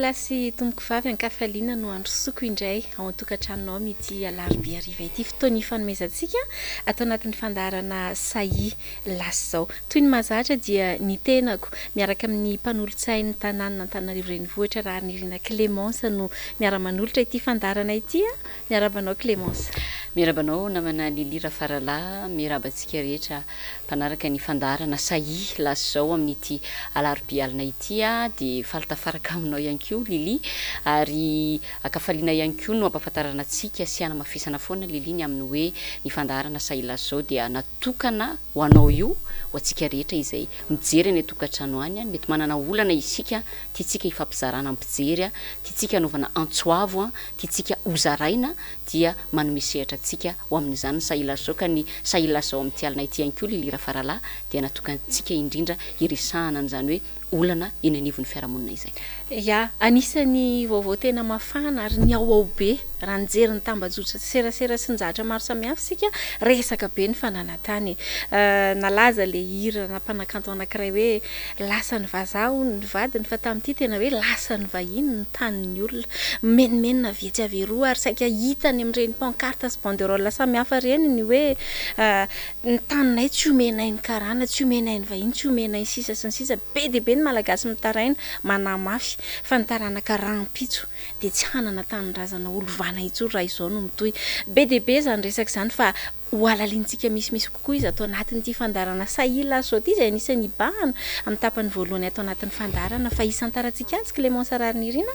Tompokolahy sy tompokovavy, an-kafaliana no handrosoako indray ao an-tokantranonao amin'ity alarobia hariva ity fotoana ifanomezantsika ato anatin'ny fandaharana Sahia lasa izao. Toy ny mahazatra dia ny tenako miaraka amin'ny mpanolotsain'ny tanànan'Antananarivo Renivohitra Raharinirina Clémence no miara-manolotra ity fandaharana ity. Miarahaba anao Clémence. Miarahaba anao namana Lily Rafaralahy, miarahaba antsika rehetra mpanaraka ny fandaharana Sahia lasa izao amin'ity alarobia alina ity dia faly tafaraka aminao ihany koa Lily ary ankafaliana ihany koa no ampahafantarana antsika sy hanamafisana foana Lily ny amin'ny hoe ny fandaharana Sahia lasa izao dia natokana ho anao io ho antsika rehetra izay mijery any an-tokantrano any mety manana olana isika tiantsika hifampizarana amin'ny mpijery tiantsika hanaovana antso avo tiantsika hozaraina dia manome sehatra antsika ho amin'izany ny Sahilazao ka ny Sahilazao amin'ity alina ity ihany koa Lily Rafaralahy dia natokantsika indrindra hiresahana an'izany hoe olana eny anivon'ny fiarahamonina izay. Ya, anisan'ny vaovao tena mafana ary nihaohao be raha nijery ny tambajotra serasera sy ny zavatra maro samihafa isika, resaka be ny fananantany e. Nalaza ilay hira na mpanakanto anankiray hoe Lasan'ny vazaha hono ny vadiny fa tamin'ity tena hoe lasan'ny vahiny ny tanin'ny olona. Mimenomenona avy etsy avy eroa ary saika hita any amin'ireny pancarte sy banderole samihafa ireny ny hoe ny taninay tsy omenay ny karana, tsy omenay ny vahiny, tsy omenay ny sisa sy ny sisa. Be dia be ny Malagasy mitaraina, manahy mafy fa ny taranaka rahampitso dia tsy hanana tanindrazana holovana intsony raha izao no mitohy. Be dia be izany resaka izany fa Ho halalinintsika misimisy kokoa izy ato anatin'ity fandaharana Sahila Aso ity izay anisan'ny hibahana amin'ny tapany voalohany ato anatin'ny fandaharana fa hisantarantsika azy Clémence Raharinirina.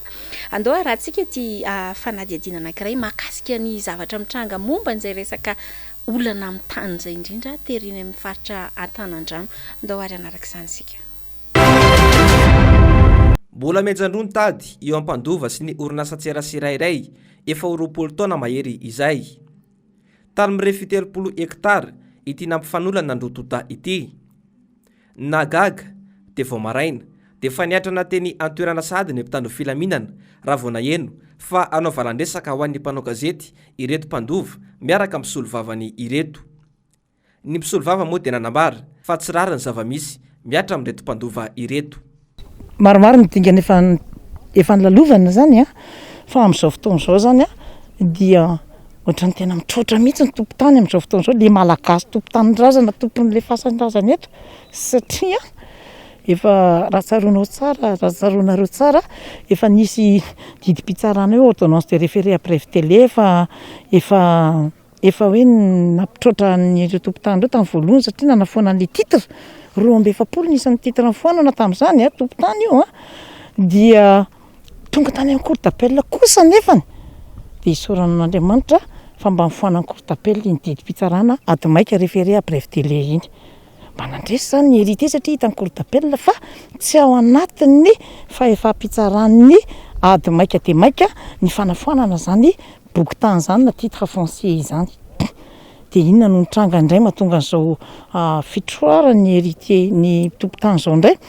Andao harahantsika ity fanadihadiana anankiray mahakasika ny zavatra mitranga momba an'izay resaka olana amin'ny tany izay indrindra tery eny amin'ny faritra Antanandrano. Andao ary hanaraka izany isika. Mbola mianjandroa ny tady eo Ampandova sy ny orinasan-tserasera iray efa ho 20 taona mahery izay. Tany mirefy 30 hektara ity nampifanolana an-dRoa tonta ity. Ny nahagaga dia vao maraina dia efa niatrana teny an-toerana sahady ny mpitandro filaminana raha vao naheno fa hanao valan-dresaka ho an'ny mpanao gazety ireto mpandova miaraka amin'ny mpisolovavany ireto. Ny mpisolovava moa dia nanambara fa tsy rariny ny zava-misy mihatra amin'ireto mpandova ireto. Maromaro ny dingana efa efa nolalovana izany an, fa amin'izao fotoana izao izany an dia ohatran'ny tena mitroatra mihitsy ny tompon-tany amin'izao fotoana izao, ilay Malagasy tompon-tanindrazana, tompon'ilay fasan-drazana eto satria efa raha tsaroanao tsara, raha tsaroanareo tsara efa nisy didim-pitsarana hoe ordonnance de référé à bref délai efa efa Efa hoe nampitroatra an'ireo tompon-tany ireo tamin'ny voalohany satria nanafoana an'ilay titre, 42 ny isan'ny titre nofoanana tamin'izany an, tompon-tany io an, dia tonga tany amin'ny cour d'appel kosa anefany dia isaorana an'Andriamanitra fa mba nifoanan'ny cour d'appel iny didim-pitsarana ady maika référé à bref délai iny. Mba nandresy izany ny héritier satria hitan'ny cour d'appel fa tsy ao anatin'ny fahefam-pitsaran'ny ady maika dia maika ny fanafoanana izany boky tany izany na titre foncier izany. Dia inona no nitranga indray mahatonga an'izao fitroaran'ny héritier ny tompon-tany izao indray?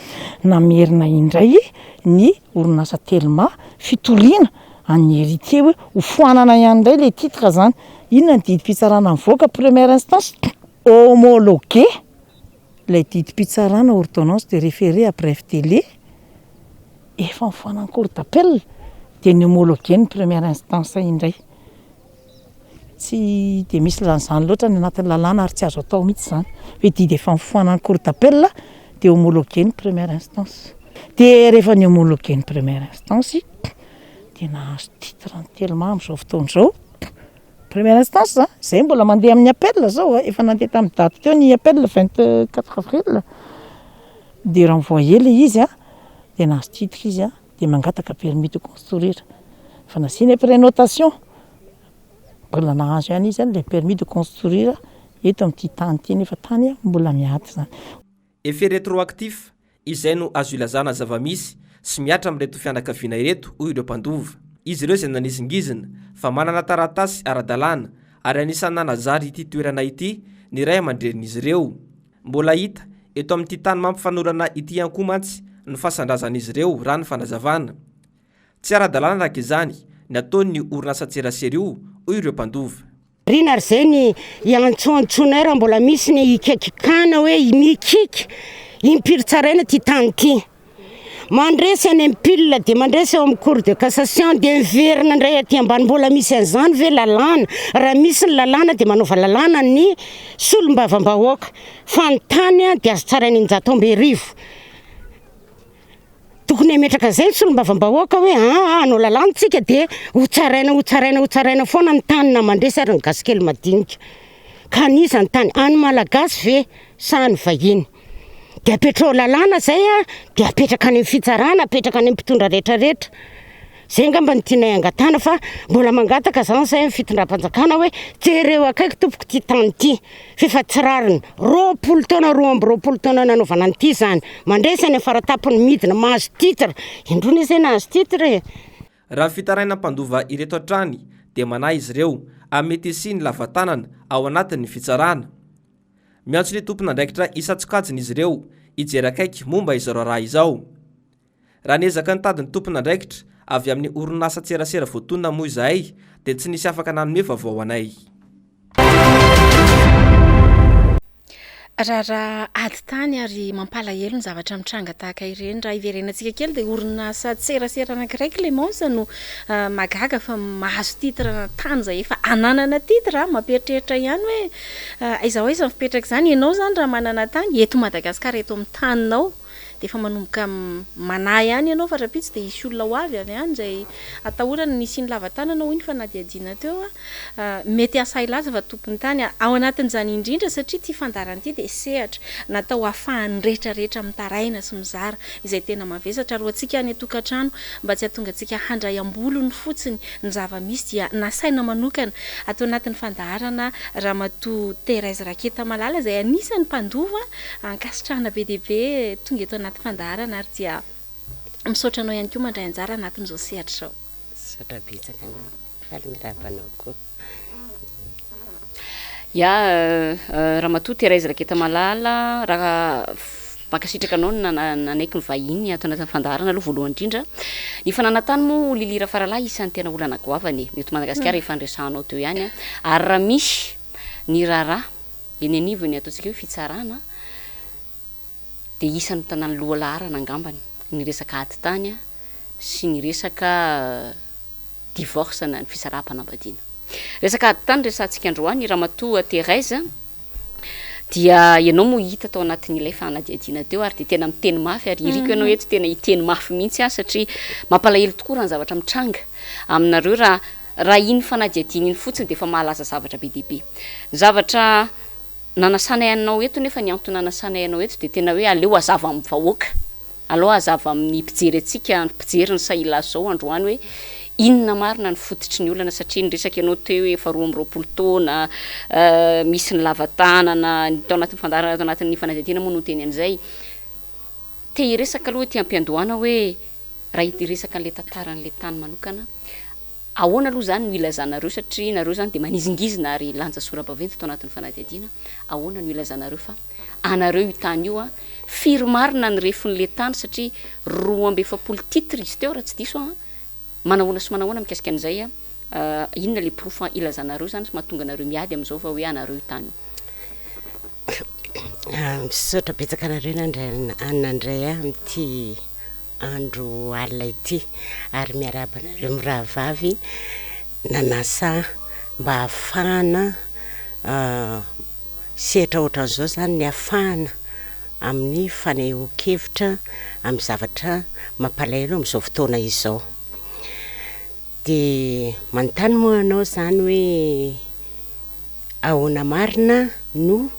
Namerina indray ny orinasa Telma fitoriana an'ny héritier hoe hofoanana ihany indray ilay titre izany. Inona ny didim-pitsarana nivoaka première instance? Homologué ilay didim-pitsarana ordonnance de référé à bref délai efa nifoanan'ny cour d'appel dia ni-homologué ny première instance indray. Tsy dia misy ilàna loatra ny anatin'ny lalàna ary tsy azo atao mihitsy izany hoe didy efa nifoanan'ny cour d'appel dia homologué ny première instance. Dia rehefa ni-homologué ny première instance dia nahazo titre ny Telma amin'izao fotoana izao. Première instance a, zay mbola mandeha amin'ny appel zao a, efa nandeha tamin'ny daty teo ny appel 24 avril, de renvoyé le izy a, de nahazo titre izy a, de mangataka permis de construire, fa nasiana prénotation, mbola nahazo ihany izy a le permis de construire eto amin'ity tany ity nefa tany mbola miady zany. Effet rétroactif, izay no azo ilazana zava-misy sy mihatra amin'ireto fianakaviana ireto, hoy ireo mpandova. Izy ireo izay nanizingizina fa manana taratasy ara-dalàna ary anisan'ny nanajary ity toerana ity ny ray aman-drenin'izy ireo. Mbola hita eto amin'ity tany mampifanolana ity ihany koa mantsy ny fasan-drazan'izy ireo, raha ny fanazavana. Tsy ara-dalàna araka izany ny ataon'ny orinasan-tserasera io, hoy ireo mpandova. Rina ary zay ny iantsoantsonay raha mbola misy ny hikakikana hoe mikiky impiry tsaraina ty tany ty. Mandresy any amin'ny pile dia mandresy ao amin'ny cour de cassation dia miverina indray aty ambany. Mbola misy an'izany ve lalàna? Raha misy ny lalàna dia manaova lalàna ny solombavambahoaka fa ny tany dia azo tsaraina 1600. Tokony hametraka an'izay ny solombavambahoaka hoe aa hanao lalàna tsika dia ho tsaraina ho tsaraina ho tsaraina foana ny tany na mandresy ary ny gasy kely madinika. Ka an'iza ny tany? An'ny Malagasy ve sa an'ny vahiny? Dia apetraho lalàna izay a, dia apetraka any amin'ny fitsarana, apetraka any amin'ny mpitondra rehetrarehetra. Izay angamba no tianay angatahana fa mbola mangataka izany izahay amin'ny fitondram-panjakana hoe jereo akaiky tompoko ity tany ity f'efa tsy rariny. 20 taona, 22 taona nanaovana an'ity izany. Mandresy any amin'ny faratampony midina mahazo titre. Indroa anie izay nahazo titre e. Raha ny fitarainan'ny mpandova ireto hatrany dia manahy izy ireo amin'ny mety hisian'ny lava-tanana ao anatin'ny fitsarana. Miantso ny tompon'andraikitra isan-tsokajiny izy ireo hijery akaiky momba izao raharaha izao. Raha niezaka nitady ny tompon'andraikitra avy amin'ny orinasan-tserasera voatonona moa izahay dia tsy nisy afaka nanome vaovao anay. Raharaha ady tany ary mampalahelo ny zavatra mitranga tahaka ireny. Raha hiverenantsika kely dia orinasan-tserasera anankiray Clémence no mahagaga fa mahazo titre na tany izay efa ananana titre, mampieritreritra ihany hoe aiza ho aiza ny fipetrak'izany. Ianao izany raha manana tany eto Madagasikara eto amin'ny taninao dia efa manomboka manahy ihany ianao fa rahampitso dia hisy olona ho avy avy any izay atahorana ny hisian'ny lava-tanana hoy ny fanadihadiana teo. Mety hahasahy hilaza fa tompon'ny tany. Ao anatin'izany indrindra satria ity fandaharana ity dia sehatra natao hahafahan'ny rehetra rehetra mitaraina sy mizara izay tena mavesatra ary ho antsika any an-tokantrano mba tsy hahatonga antsika handray am-bolony fotsiny ny zava-misy dia nasaina manokana ato anatin'ny fandaharana Ramatoa Thérèse Raketamalala izay anisan'ny mpandova Ankasitrahana be dia be tonga eto anaty fandaharana ary dia misaotra anao ihany koa mandray anjara anatin'izao sehatra izao. Misaotra betsaka anao. Faly miarahaba anao koa. Ya, Ramatoa Thérèse Raketamalala, raha mankasitraka anao nanaiky ny vahiny ato anatin'ny fandaharana aloha voalohany indrindra. Ny fananan-tany moa Lily Rafaralahy isan'ny tena olana goavana e, eto Madagasikara efa niresahanao teo ihany ary raha misy ny raharaha Eny anivon'ny ataontsika hoe fitsarana dia isan'ny mitana ny lohalaharana angambany ny resaka ady tany sy ny resaka divorce na ny fisaraham-panambadiana. Resaka ady tany resahantsika androany, Ramatoa Thérèse dia ianao moa hita tao anatin'ilay fanadihadiana teo ary dia tena miteny mafy ary iriko ianao eto tena hiteny mafy mihitsy aho satria mampalahelo tokoa raha ny zavatra mitranga aminareo raha Raha iny fanadihadiana iny fotsiny dia efa mahalaza zavatra be dia be. Ny zavatra nanasanay anao eto nefa ny antony nanasanay anao eto dia tena hoe aleo hazava amin'ny vahoaka, aleo hazava amin'ny mpijery antsika, ny mpijery ny Sahila zao androany hoe inona marina ny fototry ny olana satria niresaka ianao teo hoe efa 22 taona, misy ny lava tanana, ny tao anatin'ny fandaharana tao anatin'ny fanadihadiana moa no niteny an'izay. Te hiresaka aloha ety am-piandohana hoe raha hiresaka an'ilay tantaran'ilay tany manokana, ahoana aloha izany no ilazanareo satria nareo izany dia manizingizina ary lanja sora-baventy tao anatin'ny fanadihadiana, ahoana no ilazanareo fa anareo io tany io, firy marina ny refin'ilay tany satria 42 titres izy teo raha tsy diso aho, manahoana sy manahoana mikasika an'izay, inona ilay porofo ilazanareo izany sy mahatonga anareo miady amin'izao fa hoe anareo io tany io? Misaotra betsaka anareo nandray nandray ahy amin'ity andro alina ity ary miarahaba anareo mirahavavy nanasa ahy mba hahafahana sehatra ohatran'izao izany ny hahafahana amin'ny fanehoan-kevitra amin'ny zavatra mampalahelo amin'izao fotoana izao. Dia manontany moa ianao izany hoe ahoana marina no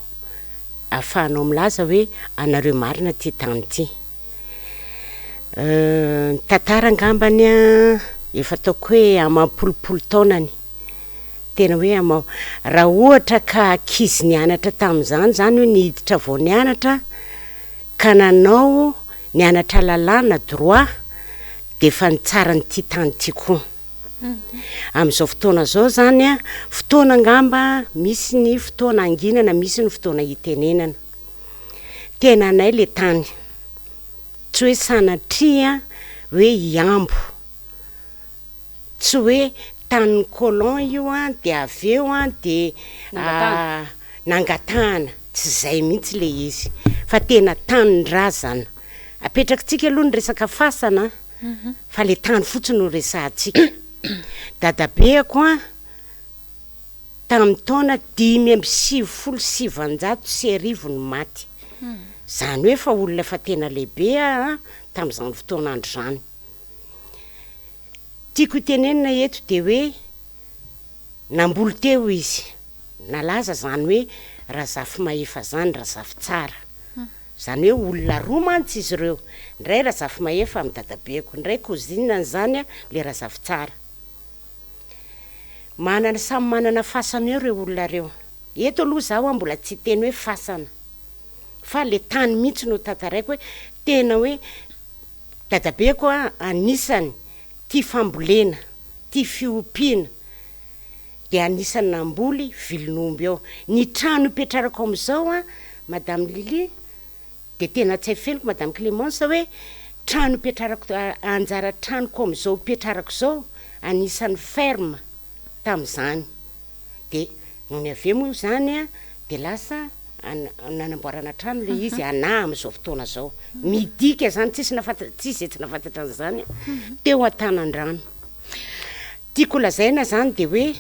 ahafahanao milaza hoe anareo marina ity tany ity? Ny tantara angambany an, efa ataoko hoe amam-polopolo taonany, tena hoe ama- raha ohatra ka ankizy nianatra tamin'izany izany hoe niditra vao nianatra ka nanao nianatra lalàna, droit, dia efa nitsara an'ity tany ity koa. Amin'izao fotoana izao izany an, fotoana angamba misy ny fotoana hanginana, misy ny fotoana hitenenana. Tena anay ilay tany. Tsy hoe sanatria hoe hihambo. Tsy hoe tanin'ny colon io an, dia avy eo an dia nangatahana. Tsy izay mihitsy ilay izy. Fa tena tanindrazana. Apetrakitsika aloha ny resaka fasana fa le tany fotsiny no resahantsika. Dadabeako an, tamin'ny taona 1995 no maty. Izany hoe efa olona efa tena lehibe aho an, tamin'izany fotoan'andro izany. Tiako hotenenina eto dia hoe namboly teo izy. Nalaza izany hoe Razafimahefa izany, Razafitsara. Izany hoe olona roa mantsy izy ireo, ny iray Razafimahefa amin'ny dadabeko, ny iray cousine-ny izany ilay Razafitsara. Manana, samy manana fasana eo ireo olona ireo. Eto aloha izaho mbola tsy hiteny hoe fasana, fa ilay tany mihitsy no tantaraiko hoe tena hoe dadabeko anisany tia fambolena, tia fiompiana, dia anisan'ny namboly vilon'omby ao. Ny trano ipetrarako amin'izao an, Madame Lily, dia tena tsy afeniko Madame Clémence hoe trano ipetrarako, anjara tranoko amin'izao ipetrarako izao, anisan'ny ferme tamin'izany. Dia nony avy eo moa izany an, dia lasa nanamboarana trano ilay izy anà amin'izao fotoana izao. Midika izany, tsisy nahafantatra, tsisy izay tsy nahafantatra an'izany teo Antanandrano. Tiako lazaina zany de hoe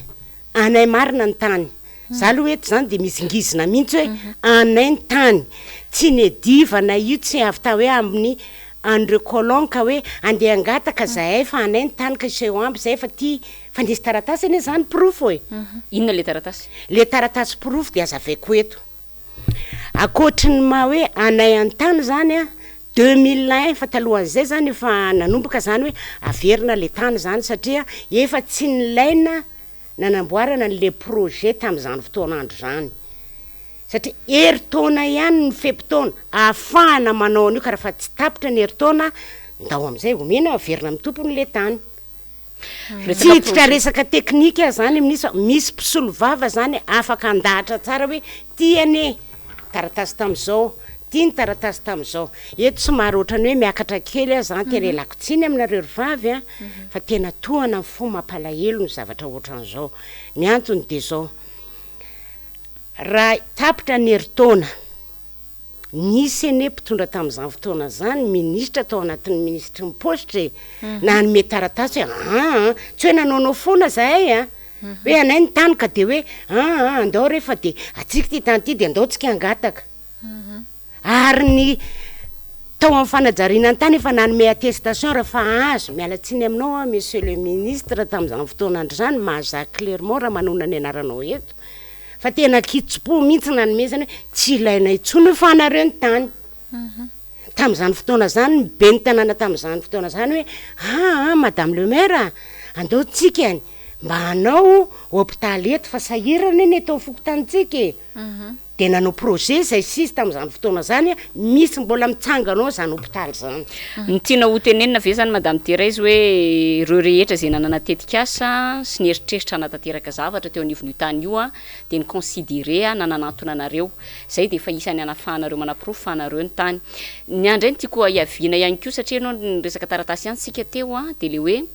anay marina ny tany. Za aloha eto zany de mihizingizina mihitsy hoe anay ny tany. Tsy niadivana io tsy avy ta hoe amin'ny an'ireo colon ka hoe andeha hangataka zahay fa anay ny tany ka iseho ampy zahay fa ty fa nisy taratasy anie zany porofo e. Inona le taratasy? Le taratasy porofo de azavaiko eto. Ankoatry ny maha hoe anay an-tany zany an, 2001 fa talohan'izay zany efa nanomboka zany hoe averina le tany zany satria efa tsy nilaina nanamboarana an'le projet tamin'izany fotoan'andro zany satria herintaona ihany ny fe-potoana ahafahana manao an'io ka raha fa tsy tapitra ny herintaona ndao amin'izay omena averina amin'ny tompony le tany. Tsy hiditra resaka teknika aho zany amin'io fa misy mpisolovava zany afaka handahatra tsara hoe ty anie taratasy tamin'izao, ty ny taratasy tamin'izao. Eto somary ohatran'ny hoe miakatra kely aho zany, tena ialako tsiny aminareo ry vavy a, fa tena tohana ny fo mampalahelo ny zavatra ohatran'izao. Ny antony dia izao, raha tapitra ny herintaona, Nisy anie mpitondra tamin'izany fotoana izany, minisitra tao anatin'ny minisitry ny paositra e, nanome taratasy hoe aa, tsy hoe nanaonao foana izahay a, hoe anay ny tany ka dia hoe aa andao re fa dia antsika ity tany ity dia andao tsika hangataka. Ary ny tao amin'ny fanajariana ny tany efa nanome attestation rehefa azo, miala tsiny aminao aho monsieur le ministre tamin'izany fotoana andro izany, Mahazaha Clermont raha manonona ny anaranao eto, Fa tena kitsim-po mihitsy nanomezana hoe tsy ilaina intsony io fa anareo ny tany. Tamin'izany fotoana izany, ny ben'ny tanàna tamin'izany fotoana izany hoe aa madame le maire a, andao tsika mba hanao hopitaly eto fa sahirana anie eto amin'ny fokontanintsika e. Dia nanao projet izay sisa tamin'izany fotoana izany, misy mbola mitsangana ao izany hopitaly izany. Ny tianao ho tenenina ve izany Madame Thérèse hoe ireo rehetra izay nanana tetikasa sy nieritreritra hanatanteraka zavatra teo anivon'io tany io dia ni-considerer na nanantona anareo. Izay dia efa isan'ny hanafahanareo manaporofo fa anareo ny tany. Ny ahy indray no tiako hiaviana ihany koa satria ianao niresaka taratasy ihany isika teo dia ilay hoe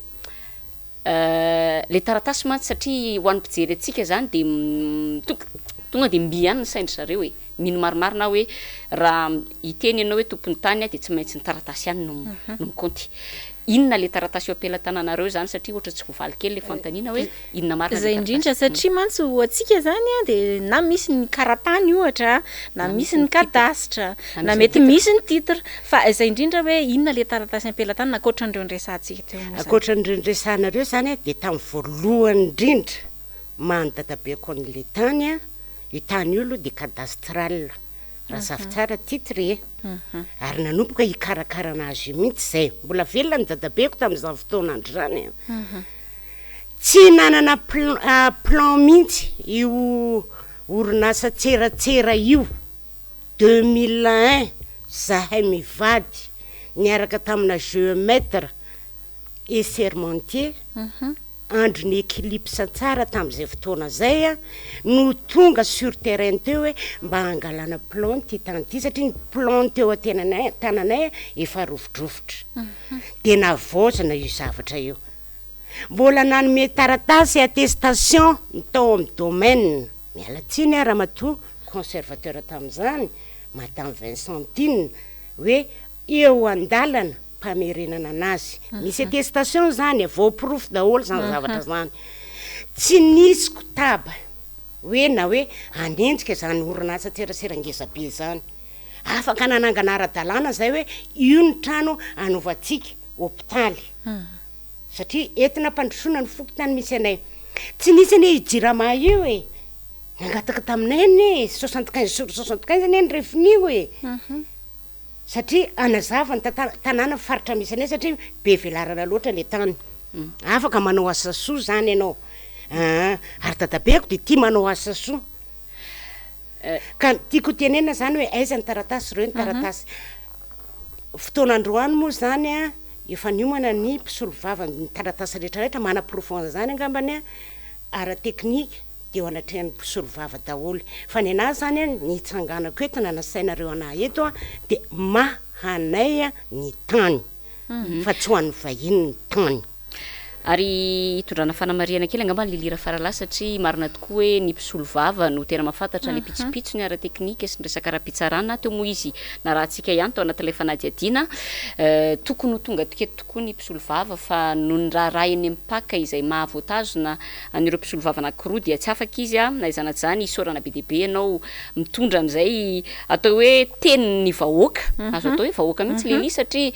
Ilay taratasy mantsy satria ho an'ny mpijery antsika izany dia tonga dia mby ihany ny sain-dry zareo e. Mino marimarina aho hoe raha hiteny ianao hoe tompon'ny tany dia tsy maintsy ny taratasy ihany no no mikaonty. Inona ilay taratasy eo am-pelatananareo izany satria ohatra tsy voavaly kely ilay fanontaniana hoe inona marina ilay Izay indrindra taratasy? satria mantsy ho antsika izany dia na misy ny kara-tany ohatra na misy ny kadasitra na mety misy ny titre fa izay indrindra hoe inona ilay taratasy am-pelatanana ankoatran'ireo niresahantsika teo moa izany. Ankoatran'ireo niresahanareo izany dia tamin'ny voalohany indrindra maha ny dadabeko an'ilay tany, io tany io aloha dia cadastral, Razafitsara titre e, ary nanomboka hikarakarana azy io mihitsy izay, mbola velona ny dadabeko tamin'izany fotoana andro izany an, tsy nanana plan mihitsy io orinasa tseratsera io. 2001 zahay mivady niaraka tamina geomètre et sermentier, andron'ny eclipse tsara tamin'izay fotoana zay no tonga sur terrain teo hoe mba hangalana plan ity tany ity satria ny plan teo an-tenanay tananay efa rovidrovitra dia navaozina io zavatra io. Mbola nanome taratasy attestation ny tao amin'ny domaine, miala tsiny aho ramatoa conservateur tamin'izany, Madame Vincentine, hoe. Eo an-dalana mpamerenana anazy. Misy attestation zany e, voaporofo daholo zany zavatra zany. Tsy nisy kotaba hoe na hoe hanenjika zany orinasa-tserasera ngeza be zany. Afaka nanangana ara-dalàna zay hoe io ny trano hanaovantsika hopitaly. Satria entina ampandrosoana ny fokontany misy anay. Tsy nisy anie io jirama io e! Nangataka taminay anie e, 75 sur 75 anie ny refin'io e! Satria hanazava ny tantara, tanàna faritra misy anay satria be velarana loatra le tany. Afaka manao asa soa zany ianao. Aa, ary dadabeko dia tia manao asa soa. Ka ny tiako ho tenenina zany hoe aiza ny taratasy, ireo ny taratasy. Fotoana androany moa zany an, efa niomana ny mpisolovava ny taratasy rehetra rehetra, manaporofo an'izany angambany an, ara-teknika dia eo anatrehan'ny mpisolovava daholo. Fa ny anah zany an, ny hitsanganako eto na nasainareo anah eto an, dia mahanay ny tany, fa tsy ho an'ny vahiny ny tany. Ary hitondrana fanamarihana kely angamba ny Lily Rafaralahy satria marina tokoa hoe ny mpisolovava no tena mahafantatra ilay pitsopitsony ara-teknika sy ny resaka ara-pitsarana. Teo moa izy narahantsika ihany tao anatin'ilay fanadihadiana. Tokony ho tonga teto tokoa ny mpisolovava fa noho ny raharaha eny amin'ny Pac izay maha voatazona an'ireo mpisolovava anankiroa dia tsy afaka izy. Na izany na tsy izany isaorana be dia be ianao mitondra an'izay atao hoe tenin'ny vahoaka. Azo atao hoe vahoaka mihitsy Lily satria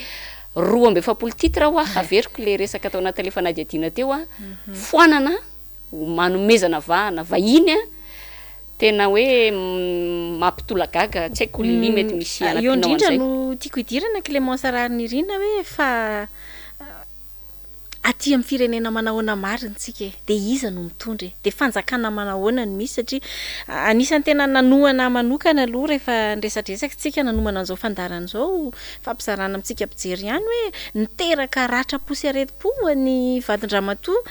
42 titres hoa, averiko le resaka tao anatin'le fanadihadiana teo a, foanana, manomezana vahana vahiny a, tena hoe mampitolagaga, tsy haiko Lily mety misy Eo hanampianao indrindra an'izay. no tiako hidirana Clémence Raharinirina hoe fa aty amin'ny firenena manahoana marina tsika e? Dia iza no mitondra e? Dia fanjakana manahoana no misy satria anisan'ny tena nanohana ahy manokana aloha rehefa niresadresaka tsika nanomana an'izao fandaharana izao Fampizarana amintsika mpijery ihany hoe niteraka ratram-po sy aretim-po ho an'ny vadin-dRamatoa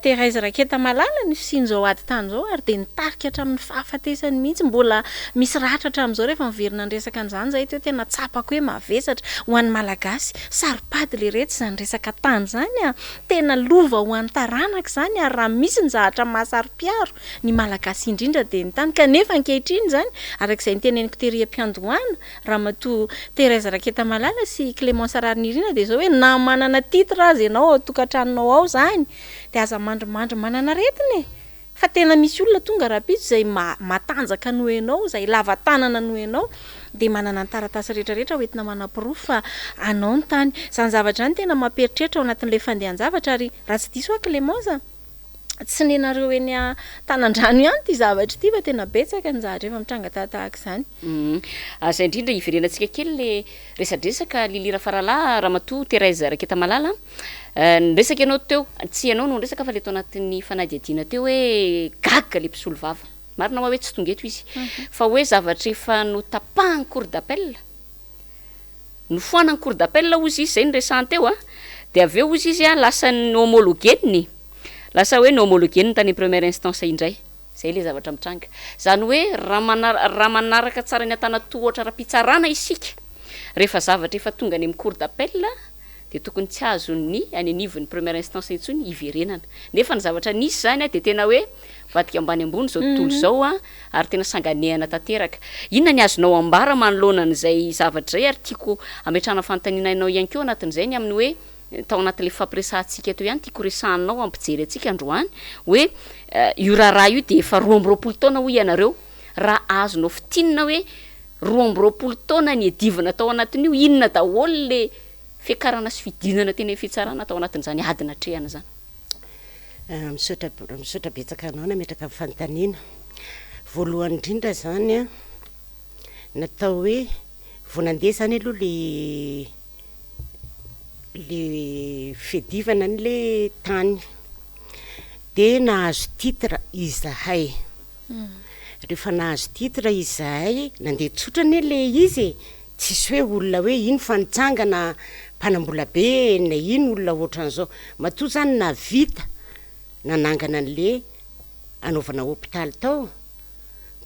Thérèse Raketamalala ny fisian'izao ady tany izao ary dia nitarika hatramin'ny fahafatesany mihitsy. Mbola misy ratra hatramin'izao rehefa miverina niresaka an'izany izahay teo, tena tsapako hoe mavesatra ho an'ny Malagasy. Saro-pady leretsy izany resaka tany izany a! Tena lova ho an'ny taranaka izany ary raha misy ny zahatra mahasaro-piaro ny Malagasy indrindra dia ny tany. Kanefa ankehitriny izany, araka izay noteneniko tery am-piandohana, Ramatoa Thérèse Raketamalala sy Clémence Raharinirina dia izao hoe na manana titre aza ianao ao tokantranonao ao izany dia aza mandrimandry manana aretina e! Fa tena misy olona tonga rahampitso izay matanjaka noho ianao, izay lava tanana noho ianao dia manana ny taratasy rehetra rehetra hoentina manaporofo fa anao ny tany. Izany zavatra izany tena mampieritreritra ao anatin'ilay fandehan-javatra ary raha tsy diso aho Clémence a! Tsy nenareo eny Antanandrano ihany ity zavatra ity fa tena betsaka ny zavatra efa mitranga tahatahaka izany. Izay indrindra hiverenantsika kely le resadresaka Lily Rafaralahy, Ramatoa Thérèse Raketamalala a. Niresaka ianao teo, tsy ianao no niresaka fa le tao anatin'ny fanadihadiana teo hoe gaga le mpisolovava. Marina hoa hoe tsy tonga eto izy. Fa hoe zavatra efa notapahan'ny cour d'appel. Nofoanan'ny cour d'appel hozy izy, zay no resahany teo a, dia avy eo hozy izy a lasa ni-homologuer-ny, lasa hoe ni-homologuer-ny tany amin'ny première instance indray, zay le zavatra mitranga. Zany hoe raha mana- raha manaraka tsara ny antanantohatra ara-pitsarana isika, rehefa zavatra efa tonga any amin'ny cour d'appel dia tokony tsy azon'ny any anivon'ny première instance intsony hiverenana. Nefa ny zavatra nisy zany a dia tena hoe mivadika ambany ambony izao tontolo izao a, ary tena sanganehana tanteraka. Inona ny azonao ambara manoloana an'izay zavatra izay ary tiako hametrahana fanontaniana anao ihany koa anatin'izay ny amin'ny hoe tao anatin'ilay fifampiresahantsika teo ihany tiako resahanao hampijery antsika androany hoe io raharaha io dia efa 22 taona hoy ianareo raha azonao fintinina hoe 22 taona niadivana tao anatin'io inona daholo le fiakarana sy fidinana teny amin'ny fitsarana tao anatin'izany ady natrehana izany? Misaotra misaotra betsaka anao nametraka ny fanontaniana. Voalohany indrindra izany an, natao hoe vao nandeha izany aloha le le fiadivana an'le tany dia nahazo titre izahay. Rehefa nahazo titre izahay, nandeha tsotra anie le izy e, tsisy hoe olona hoe iny fa nitsangana mpanambola be na iny olona ohatran'izao, matoa zany nahavita nanangana an'le anaovana hopitaly tao,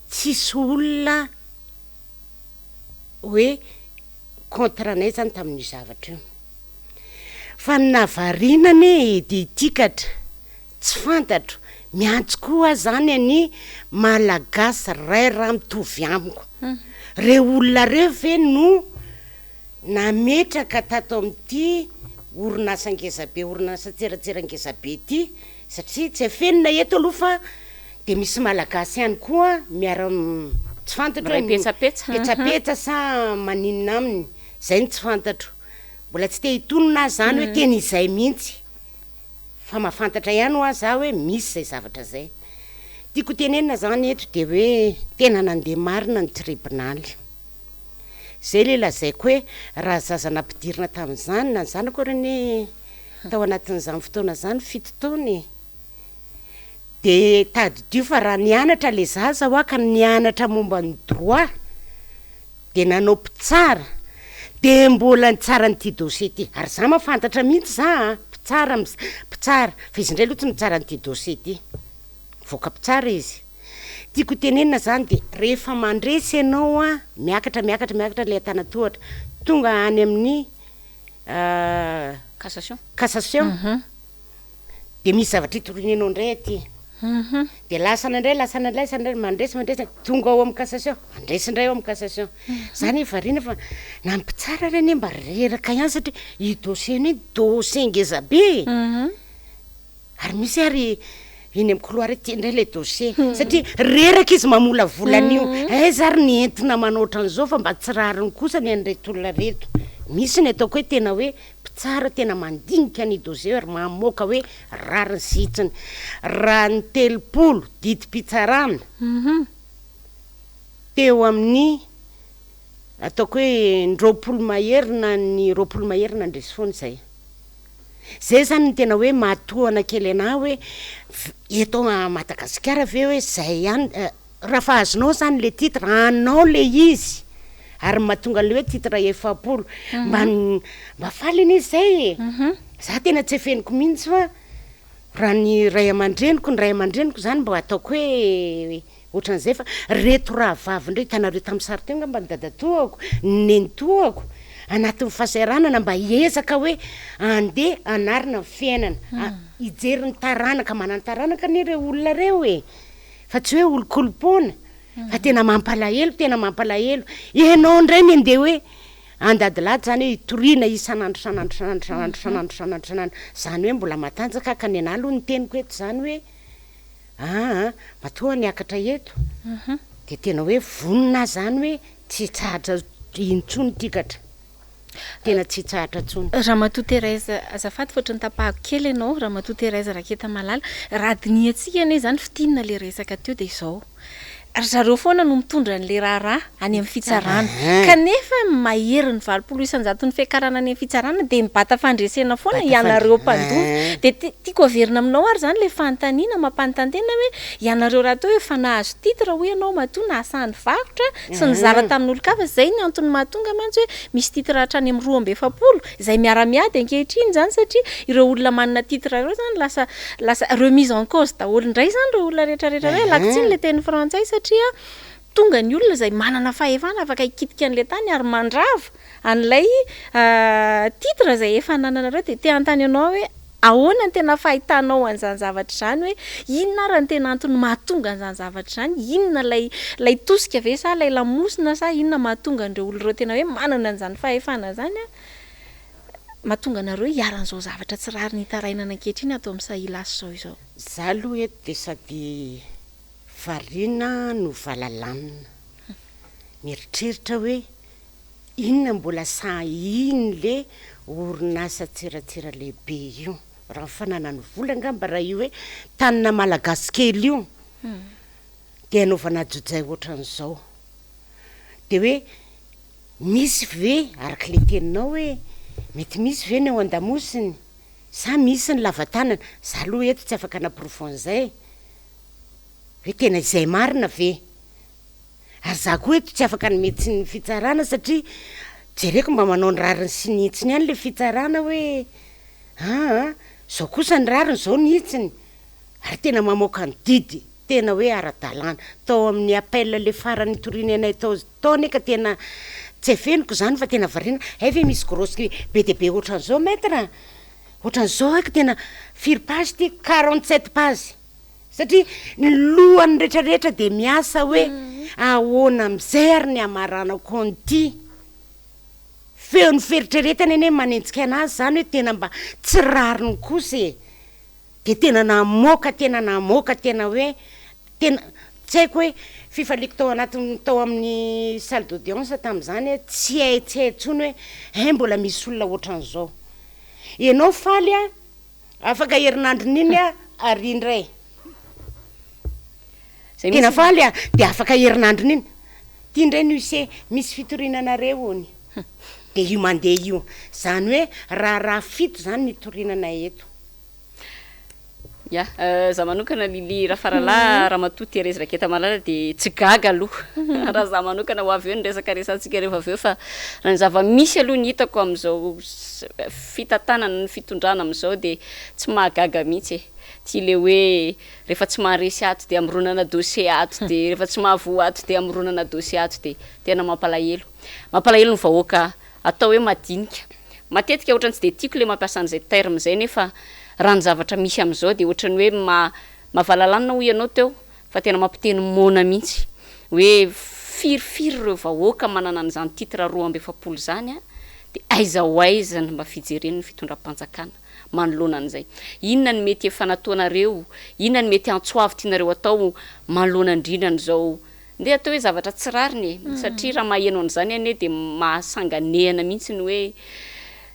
tsisy olona hoe contre anay zany tamin'io zavatra io, fa ny nahavariana anie e dia ity katra, Tsy fantatro, miantso koa aho zany any Malagasy ray ra mitovy amiko, reo olona reo ve no. Nametraka tato amin'ity orinasa ngezabe, orinasa tseratsera ngezabe ity, satria tsy afenina eto aloha fa dia misy Malagasy ihany koa miara tsy fantatro hoe Miray petsapetsa. petsapetsa sa maninona aminy, izay no tsy fantatro. Mbola tsy te hitonona aho izany hoe tena izay mihitsy, fa mahafantatra ihany hoa za hoe misy izay zavatra izay. Tiako hotenenina izany eto dia hoe tena nandeha marina ny tribonaly. Zay le lazaiko hoe raha zaza nampidirina tamin'izany na ny zanako ary anie tao anatin'izany fotoana izany fito taona e! De tadidio fa raha nianatra le zaza hoa ka nianatra momba ny droit de nanao mpitsara de mbola nitsara an'ity dossier ity ary za mahafantatra mihitsy za a! Mpitsara mpitsara fa izy indray aloha tsy mitsara an'ity dossier ity, mivoaka mpitsara izy. Tiako ho tenenina zany de rehefa mandresy ianao an, miakatra miakatra miakatra le antanatohatra, tonga any amin'ny Cassation. Cassation, de misy zavatra itoriana anao indray aty, de lasana indray lasana indray lasana indray, mandresy mandresy, tonga ao amin'ny cassation, mandresy indray ao amin'ny cassation, za anie variana fa na ny mpitsara ary anie mba reraka ihany satria io dossier io anie dossier ngeza be e. Ary misy ary eny amin'ny couloir ety indray ilay dossier satria reraka izy mamolavola an'io. Aiza ary ny entina manao ohatran'izao fa mba tsy rariny kosa ny an'ireto olona ireto. Misy ny ataoko hoe tena hoe mpitsara tena mandinika an'io dossier io ary mamoaka hoe rariny sy hitsiny. Raha ny 30 didim-pitsarana teo amin'ny ataoko hoe ny 20 mahery na ny 20 mahery nandresy foana izay. Zay zany no tena hoe mahatohana kely anah hoe eto Madagasikara ve hoe zay ihany, raha fa azonao zany le titre, anao le izy, ary mahatonga an'le hoe titre 40, mba mba faly anie zay e, za tena tsy afeniko mihitsy fa raha ny ray aman-dreniko, ny ray aman-dreniko zany mba ataoko hoe Ohatran'izay fa reto rahavavy ndray hitanareo tamin'ny sary teo angamba ny dadatoako, ny nenitoako, anatin'ny fahasahiranana mba hiezaka hoe andeha hanarina ny fiainana, hijery ny taranaka, manan-taranaka anie ireo olona ireo e! Fa tsy hoe olonkolom-poana fa tena mampalahelo, tena mampalahelo. Ianao indray ny andeha hoe andadilady izany hoe hitoriana isan'andro isan'andro isan'andro isan'andro isan'andro isan'andro isan'andro, izany hoe mbola matanjaka ka ny anah aloha ny teniko eto izany hoe Aa matoa niakatra eto dia tena hoe vonona aho zany hoe tsy hitsahatra intsony ity katra, tena tsy hitsahatra intsony. Ramatoa Thérèse, azafady fa ohatran'ny tapahako kely ianao, Ramatoa Thérèse Raketamalala, raha dinihantsika anie izany fintinina ilay resaka teo dia izao, ry zareo foana no mitondra an'ilay raharaha any amin'ny fitsarana, kanefa maherin'ny 80 isan-jaton'ny fiakarana any amin'ny fitsarana dia mibata fandresena foana ianareo mpandova. Dia tiako averina aminao ary izany ilay fanontaniana mampanontany tena hoe ianareo rahateo efa nahazo titre hoy ianao matoa nahasahy nivarotra sy nizara tamin'olon-kafa, izay ny antony mahatonga mantsy hoe misy titre hatrany amin'ny 42 izay miara-miady ankehitriny izany satria ireo olona manana titre ireo izany lasa Lasa remise en cause daholo indray izany ireo olona rehetra rehetra ireo, ialako tsiny ilay teny frantsay satria tonga ny olona izay manana fahefana afaka hikitika an'ilay tany ary mandrava an'ilay titre izay efa anananareo dia te hanontany anao aho hoe ahoana ny tena fahitanao an'izany zavatra izany hoe inona ary ny tena antony mahatonga an'izany zavatra izany, inona ilay ilay tosika ve sa ilay lamosina sa inona mahatonga an'ireo olona ireo tena hoe manana an'izany fahefana izany an? mahatonga anareo hiharan'izao zavatra tsy rariny itarainana ankehitriny ato amin'ny Sahilasy izao izao? Za aloha eto dia sady variana no valalanina. Mieritreritra hoe inona mbola sahin'le orinasa tseratsera lehibe io. Raha ny fananany vola angamba raha io hoe tanina malagasy kely io dia anaovana antsojay ohatran'izao. Dia hoe Misy ve, araka ilay teninao hoe, mety misy ve ny ao an-damosiny sa misy ny lava tanana? Za aloha eto tsy afaka hanaporofo an'izay hoe tena izay marina ve? Ary za koa eto tsy afaka hanome tsiny ny fitsarana satria jereko mba manao ny rariny sy ny hitsiny ihany ilay fitsarana hoe aa zao kosa ny rariny zao ny hitsiny ary tena mamoaka ny didy tena hoe ara-dalàna. Tao amin'ny appel le farany nitoriany anay tao tao anie ka tena tsy afeniko izany fa tena variana, hay ve misy grosse be dia be ohatran'izao maître a! Ohatran'izao hay ka tena firy page ity? 47 page satria ny lohany rehetrarehetra dia miasa hoe ahoana amin'izay ary ny hamaranako an'ity. Feon'ny fieritreretany anie manenjika anazy zany hoe tena mba tsy rariny kosa e! De tena namoaka tena namoaka tena hoe tena tsy haiko hoe fifaliako tao anatin'ny tao amin'ny salle d'audience tamin'izany hoe tsy hay tsy hay intsony hoe hay mbola misy olona ohatran'izao. Ianao faly a, afaka herinandron'iny a ary indray. Zay Tena mihitsy. faly a, de afaka herinandron'iny, ty indray ny huissier, misy fitoriana anareo hono. De io mandeha io. Zany hoe raharaha fito zany ny itoriana anay eto. Ya, za manokana Lily Rafaralahy, Ramatoa Thérèse Raketamalala dia tsy gaga aloha raha za manokana ho avy eo ny resaka resahantsika rehefa avy eo fa raha ny zava-misy aloha ny hitako amin'izao fitantanana ny fitondrana amin'izao dia tsy mahagaga mihitsy e. Ity le hoe rehefa tsy maharesy ato dia amoronana dossier ato dia rehefa tsy mahavoa ato dia amoronana dossier ato dia tena mampalahelo. Mampalahelo ny vahoaka atao hoe madinika. Matetika ohatran'ny tsy dia tiako ilay mampiasa an'izay terme izay nefa raha ny zavatra misy amin'izao dia ohatran'ny hoe ma- mahavalalanina hoy ianao teo fa tena mampiteny moana mihitsy hoe firifiry ireo vahoaka manana an'izany titre 42 izany an, dia aiza ho aiza ny mba fijeren'ny fitondram-panjakana manoloana an'izay. Inona no mety efa nataonareo, inona no mety antso avo tianareo atao manoloana indrindra an'izao Ndeha atao hoe zavatra tsy rariny e, satria raha maheno an'izany anie dia mahasanganehana mihitsy ny hoe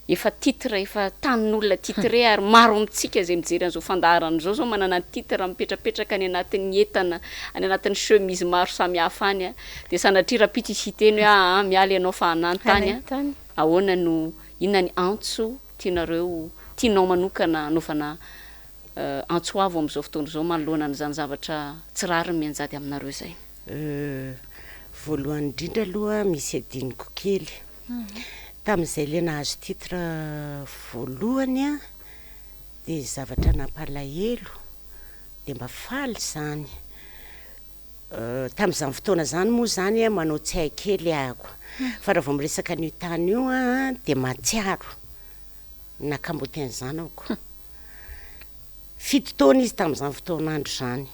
efa titre, efa tanin'olona titré ary maro amintsika izay mijery an'izao fandaharana izao izao manana ny titre mipetrapetraka any anatin'ny entana, any anatin'ny chemise maro samihafa any dia sanatria rahampitso hisy hiteny hoe aa miala ianao fa hanantany a, ahoana no, inona ny antso tianareo, tianao manokana hanaovana antso avo amin'izao fotoana izao manoloana an'izany zavatra tsy rariny mianjady aminareo izay? Euh, voalohany indrindra aloha misy adinoko kely. Tamin'izay le nahazo titre voalohany an, dia zavatra nampalahelo dia mba faly izany. Tamin'izany fotoana izany moa izany an, manao tsy hay kely ahako. Fa raha vao miresaka an'io tany io aho dia mahatsiaro ny nakamboty ny zanako. 7 taona izy tamin'izany fotoan'andro izany.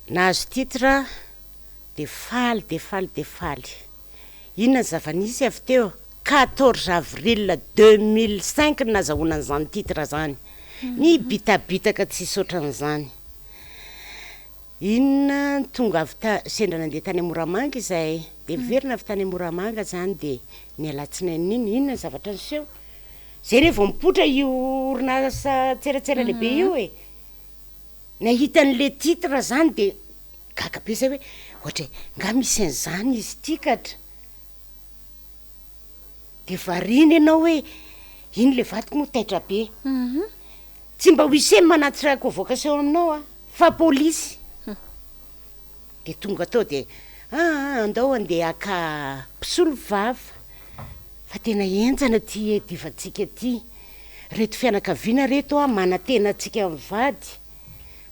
Nahazo titre dia faly dia faly dia faly. Inona ny zava-nisy avy teo? 14 avril 2005 no nazahoana an'izany titre izany. Nibitabitaka tsisy ohatran'izany. Inona tonga avy ta, sendra nandeha tany Moramanga izahay, dia niverina avy tany Moramanga izany dia ny alatsinain'iny, inona ny zavatra niseho? Zay re vao mipoitra io orinasa tseratsera lehibe io e! Nahita an'le titre zany de gaga be zay hoe ohatra e, nga misy an'izany izy ity katra? De variana ianao hoe iny le vadiko moa taitra be, tsy mba huissier no manatitra convocation aminao a, fa polisy. Dia tonga tao dia aa andao andeha haka mpisolo vava fa tena henjana ity iadivantsika ity, reto fianakaviana reto a manantena antsika mivady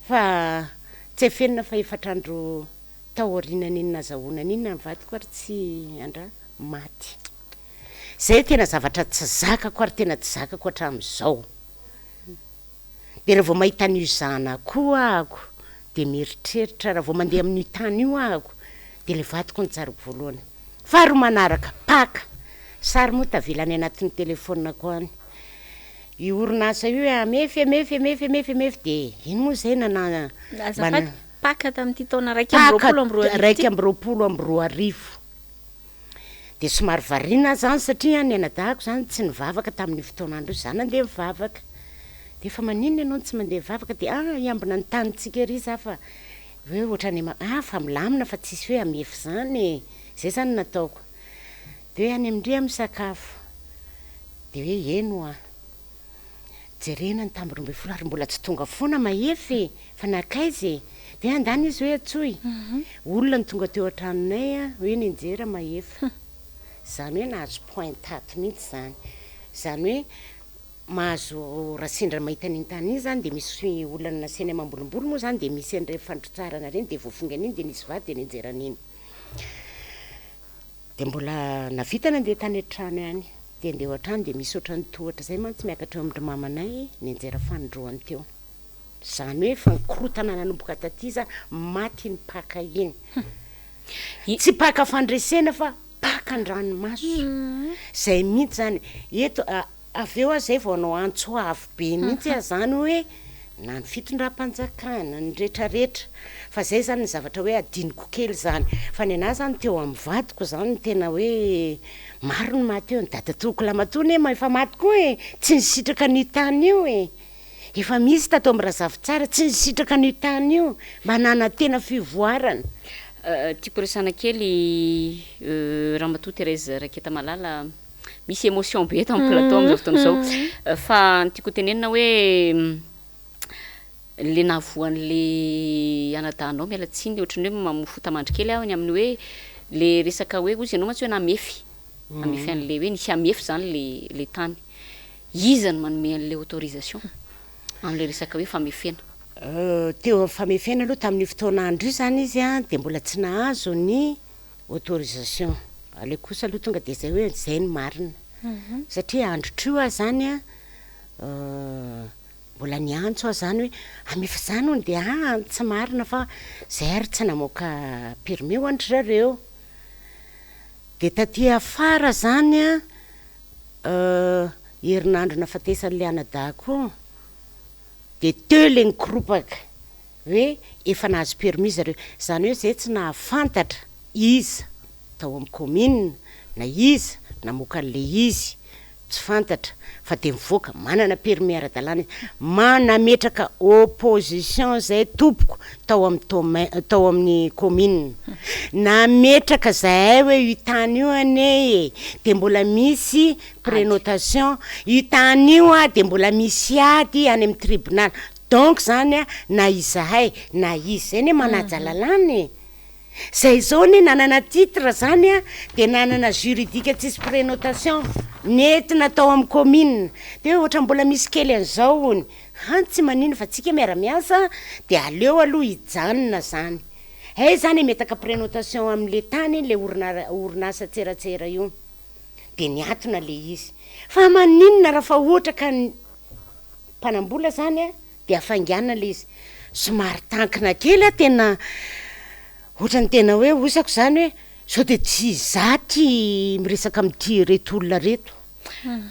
fa tsy afenina fa efatra andro tao aorianan'iny nazahoana an'iny na ny vadiko ary tsy andra maty. Zay tena zavatra tsy zakako ary tena tsy zakako hatramin'izao. Dia raha vao mahita an'io zanako io ahako dia mieritreritra, raha vao mandeha amin'io tany io ahako dia ilay vadiko no tsaroko voalohany. Faharoa manaraka, Paka. Sary moa tavela any anatin'ny telefaoniko any. Io orinasa io hoe amefy, amefy, amefy, amefy, amefy dia iny moa izay nana. Azafady, Paka tamin'ity taona 2021 ity? 2021. Dia somary variana aho izany satria ny anadahiko izany tsy nivavaka tamin'io fotoan'andro io, izaho nandeha nivavaka. Dia fa maninona ianao no tsy mandeha mivavaka? Dia ah hiambina ny tanintsika ery izaho fa hoe ohatran'ny ah fa milamina fa tsisy hoe hamefy izany e! Izay izany no nataoko. Dia hoe any amin-dry aho misakafo. Dia hoe eny ho'a. Jerena ny tamin'ny 12 ary mbola tsy tonga foana Mahefa e! Fa nankaiza e? Dia andany izy hoe antsoy. Olona no tonga teo an-tranonay a, hoe nianjera Mahefa. Izany hoe nahazo point tato mihitsy izany. Izany hoe mahazo raha sendra mahita an'iny tany iny izany dia misy olona nasainy amam-bolomboly moa izany dia misy an'ireny fandrotsarana ireny dia voafongana iny dia nisy vady dia nianjera an'iny. Dia mbola navita nandeha tany an-trano ihany. Dia andeha ho an-trano dia misy ohatran'ny tohatra izay mantsy miakatra eo amin-dry mamanay nianjera fanindroany teo. Izany hoe efa nikorontana nanomboka taty izany, maty iny Paka iny. Tsy Paka fandresena fa Paka. Latsaka ny ranomaso. Zay mihitsy zany. Eto, avy eo aho zay vao hanao antso avo be mihitsy aho zany hoe na ny fitondram-panjakana, ny retraretra. Fa zay zany ny zavatra hoe adinoko kely zany. Fa ny anah zany teo amin'ny vadiko zany no tena hoe maro ny maty eo. Ny dadatoako lamatoa anie efa maty koa e! Tsy nisitraka an'io tany io e! Efa misy tato amin'ny Razafitsara tsy nisitraka an'io tany io mba nanantena fivoarana. Tiako resahana kely Ramatoa Thérèse Raketamalala, misy émotion be eto amin'ny plateau amin'izao fotoana izao, fa ny tiako hotenenina hoe le nahavoa an'le anadahinao, miala tsiny ohatran'ny hoe mamoa fota-mandry kely aho ny amin'ny hoe le resaka hoe hozy ianao mantsy hoe namefy, namefy an'le hoe nisy hamefy zany le le tany. Iza no manome an'ilay autorisation amin'ilay resaka hoe famefena? Teo amin'ny famefena aloha tamin'io fotoana andro io izany izy dia mbola tsy nahazo ny autorisation. Aleo kosa aloha tonga dia izay hoe izay no marina. Satria androtr'io aho izany mbola niantso aho izany hoe hamefa izany hono dia aa tsy marina fa izay ary tsy namoaka permis ho an-dry zareo. Dia taty afara izany an, herinandro nahafatesan'ilay anadahiko io, dia teo ilay nikoropaka hoe efa nahazo permis zareo. Izany hoe izay tsy nahafantatra iza tao amin'ny commune na iza namoaka an'ilay izy. Tsy fantatra fa dia mivoaka manana permis ara-dalàna izy. Ma nametraka opposition zay tompoko tao amin'ny tome tao amin'ny commune. Nametraka zahay hoe io tany io anie e dia mbola misy prenotation, io tany io a dia mbola misy ady any amin'ny tribunal. Donc zany a na izahay na izy zay anie manaja lalàna e. Zay zao anie nanana titre zany a, de nanana juridique tsisy prenotation, nentina tao amin'ny commune, de hoe ohatran'ny mbola misy kely an'izao hono, han tsy manino fa tsika miara miasa de aleo aloha hijanona zany, hay zany hametaka prenotation amin'le tany le orina orinasa tseratsera io, de niatona le izy, fa maninona raha fa ohatra ka ny mpanambola zany a. Dia hafainganina ilay izy. Somary tankina kely aho tena ohatran'ny tena hoe osako izany hoe sao dia tsy izaho ity miresaka amin'ity ireto olona ireto.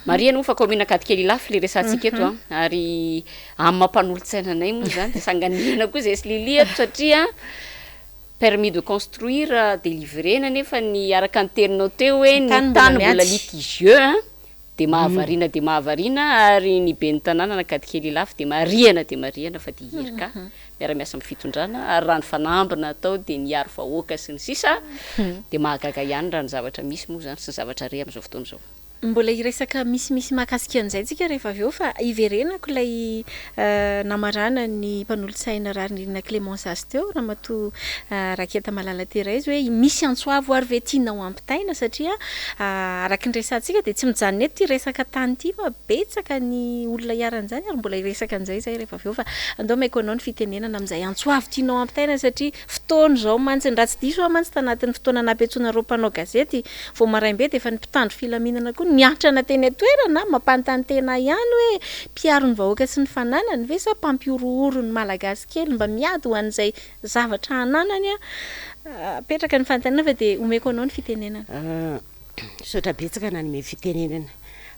Marihana moa fa kaominina Ankadikely Ilafy ilay resahantsika eto an, ary amin'ny maha mpanolotsaina anay moa izany dia sanganehana koa izahay sy Lily eto satria permis de construire délivré-na nefa ny araka ny teninao teo hoe ny tany mbola litigieux an. Dia mahavariana dia mahavariana ary ny ben'ny tanàna an'Ankadikely Ilafy dia marihana dia marihana fa dia IRK miara-miasa amin'ny fitondrana ary raha ny fanambina atao dia ny hiaro vahoaka sy ny sisa dia mahagaga ihany raha ny zavatra misy moa izany sy ny zavatra re amin'izao fotoana izao. Mbola hiresaka misimisy mahakasika an'izay tsika rehefa avy eo fa hiverenako ilay namaranan'ny mpanolotsaina Raharinirina Clémence azy teo, Ramatoa Raketamalala Thérèse hoe misy antso avo ary ve tianao ampitaina satria araka ny resahantsika dia tsy mijanona eto ity resaka tany ity fa betsaka ny olona iharan'izany ary mbola hiresaka an'izay izahay rehefa avy eo fa andao omeko anao ny fitenenana amin'izay antso avo tianao ampitaina satria fotoana izao mantsy raha tsy diso aho mantsy tanatin'ny fotoana nampiantsoanareo mpanao gazety Vao maraim-be dia efa ny mpitandro filaminana koa niantrana teny an-toerana, mampanontany tena ihany hoe mpiaro ny vahoaka sy ny fananany ve sa mpampihorohoro ny Malagasy kely mba miady ho an'izay zavatra ananany? Apetraka ny fanontaniana fa dia omeko anao ny fitenenana. Misaotra betsaka nanome fitenenana.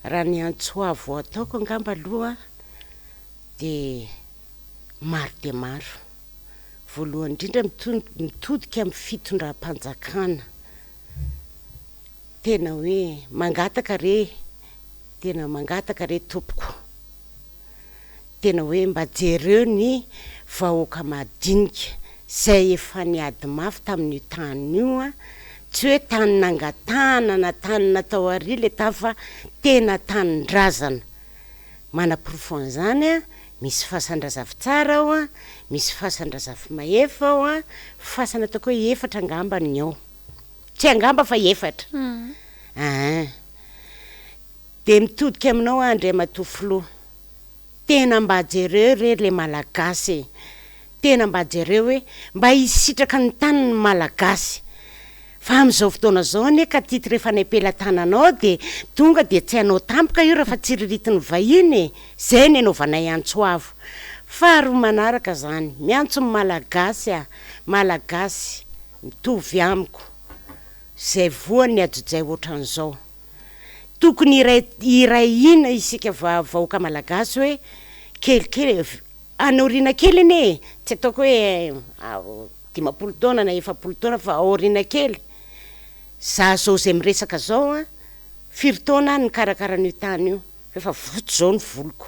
Raha ny antso avo ataoko angamba aloha dia maro dia maro. Voalohany indrindra mitodika amin'ny fitondram-panjakana. Tena hoe mangataka re, tena mangataka re tompoko. Tena hoe mba jereo ny vahoaka madinika izay efa niady mafy tamin'io tany io an, tsy hoe tany nangatahana na tany natao ary ilay tany fa tena tanindrazana. Manaporofo an'izany an, misy fasan-dRazafitsara ao an, misy fasan-dRazafimahefa ao an, fasana ataoko hoe efatra angamba ny ao. Tsy angamba fa efatra. Aa. Dia mitodika aminao aho Andriamatoa Filoha. Tena mba jereo re le Malagasy e. Tena mba jereo hoe mba hisitraka ny tany ny Malagasy. Fa amin'izao fotoana izao anie ka titre efa any am-pelatananao dia tonga dia tsy anao tampoka io raha fa tsiriritin'ny vahiny e. Izay ny anaovanay antso avo. Faharoa manaraka izany, miantso ny Malagasy aho. Malagasy. Mitovy amiko. Zay voan'ny adojay ohatran'izao. Tokony hiray hiray hina isika vahoaka malagasy hoe kelikely any aoriana kely anie e, tsy ataoko hoe 50 taona na 40 taona fa aoriana kely, za zao zay miresaka zao an, firy taona aho nikarakara an'io tany io, fa efa fotsy zao ny voloko.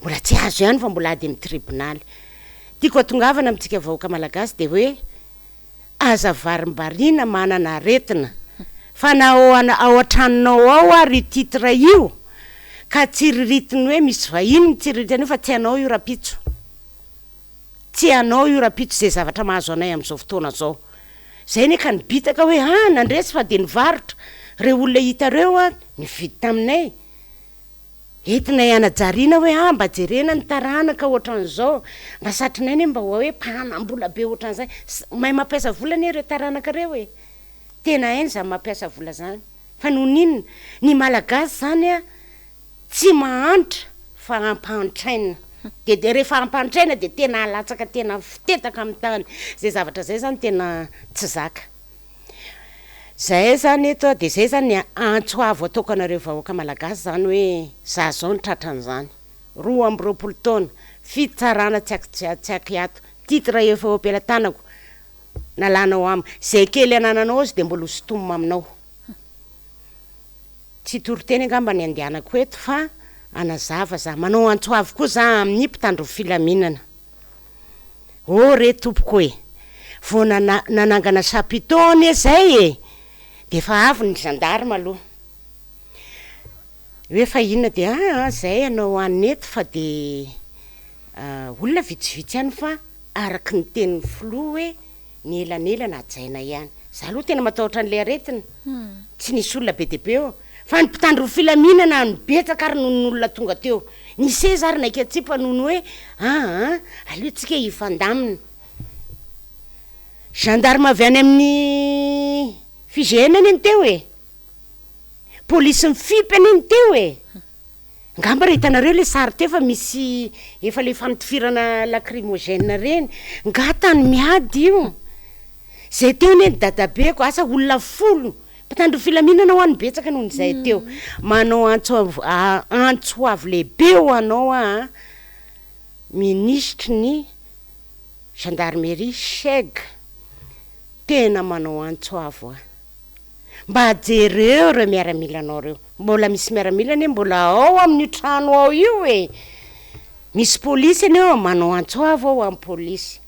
Mbola tsy azo ihany fa mbola ady amin'ny tribonaly. Tiako hatongavana amintsika vahoaka malagasy dia hoe aza varimbariana manana aretina fa na ao ao an-tranonao ao ary io titre io ka tsiriritiny hoe misy vahiny mitsiriritra an'io fa tsy anao io rapitso. Tsy anao io rapitso izay zavatra mahazo anay amin'izao fotoana izao. Izay anie ka nibitaka hoe ah nandresy fa dia nivarotra. Ireo olona hita ireo an nividy taminay. Entinay hanajariana hoe ah mba jerena ny taranaka ohatran'izao, mba satrinay anie mba ho hoe mpanam-bola be ohatran'izay, mahay mampiasa vola anie ireo taranaka ireo e! Tena hainy izany mampiasa vola izany, fa noho ny inona? Ny Malagasy izany an tsy mahantra fa ampahantraina, de de rehefa ampahantraina de tena alatsaka tena fitetaka amin'ny tany, izay zavatra izay izany tena tsy zaka. Zahay zany eto dia zay zany ny antso avo ataoko anareo vahoaka malagasy zany hoe za zao no tratran'izany, 22 taona, fitsarana tsy tsy ankiato, titre efa eo am-pelatanako, nalanao amiko, zay kely anananao aza dia mbola ho sintomina aminao. Tsy hitory-teny angamba ny andehanako eto fa hanazava za, manao antso avo koa za amin'ny mpitandro ny filaminana. Oh re tompoko e! Vao nanangana chapiteau anie zay e! De efa avy ny gendarme aloha. Hoe fa inona de aa zay hanao anona eto fa de olona vitsivitsy ihany fa araky ny tenin'ny filoha hoe ny elanelana hajaina ihany. Za aloha tena matahotra an'le aretina. Tsy nisy olona be dia be eo. Fa ny mpitandro ny filaminana no betsaka ary noho ny olona tonga teo. Ny seza ary naika atsipa noho ny hoe aa aleo tsika hifandamina. Gendarme avy any amin'ny FIGN anie ny teo e! Polisy mifipy anie ny teo e! Angamba raha hitanareo le sary teo fa misy efa le fanitifirana lacrymogène reny, nga tany miady io? Zay teo anie ny dadabeko, asa olona folo, mpitandro ny filaminana hoa no betsaka noho ny zay teo. Manao antso avo antso avo lehibe ho anao aho an, minisitry ny gendarmerie, Seg, tena manao antso avo aho. Mba jereo ireo miaramilanao ireo. Mbola misy miaramila anie mbola ao amin'io trano ao io e! Misy polisy anie ao, manao antso avo aho amin'ny polisy.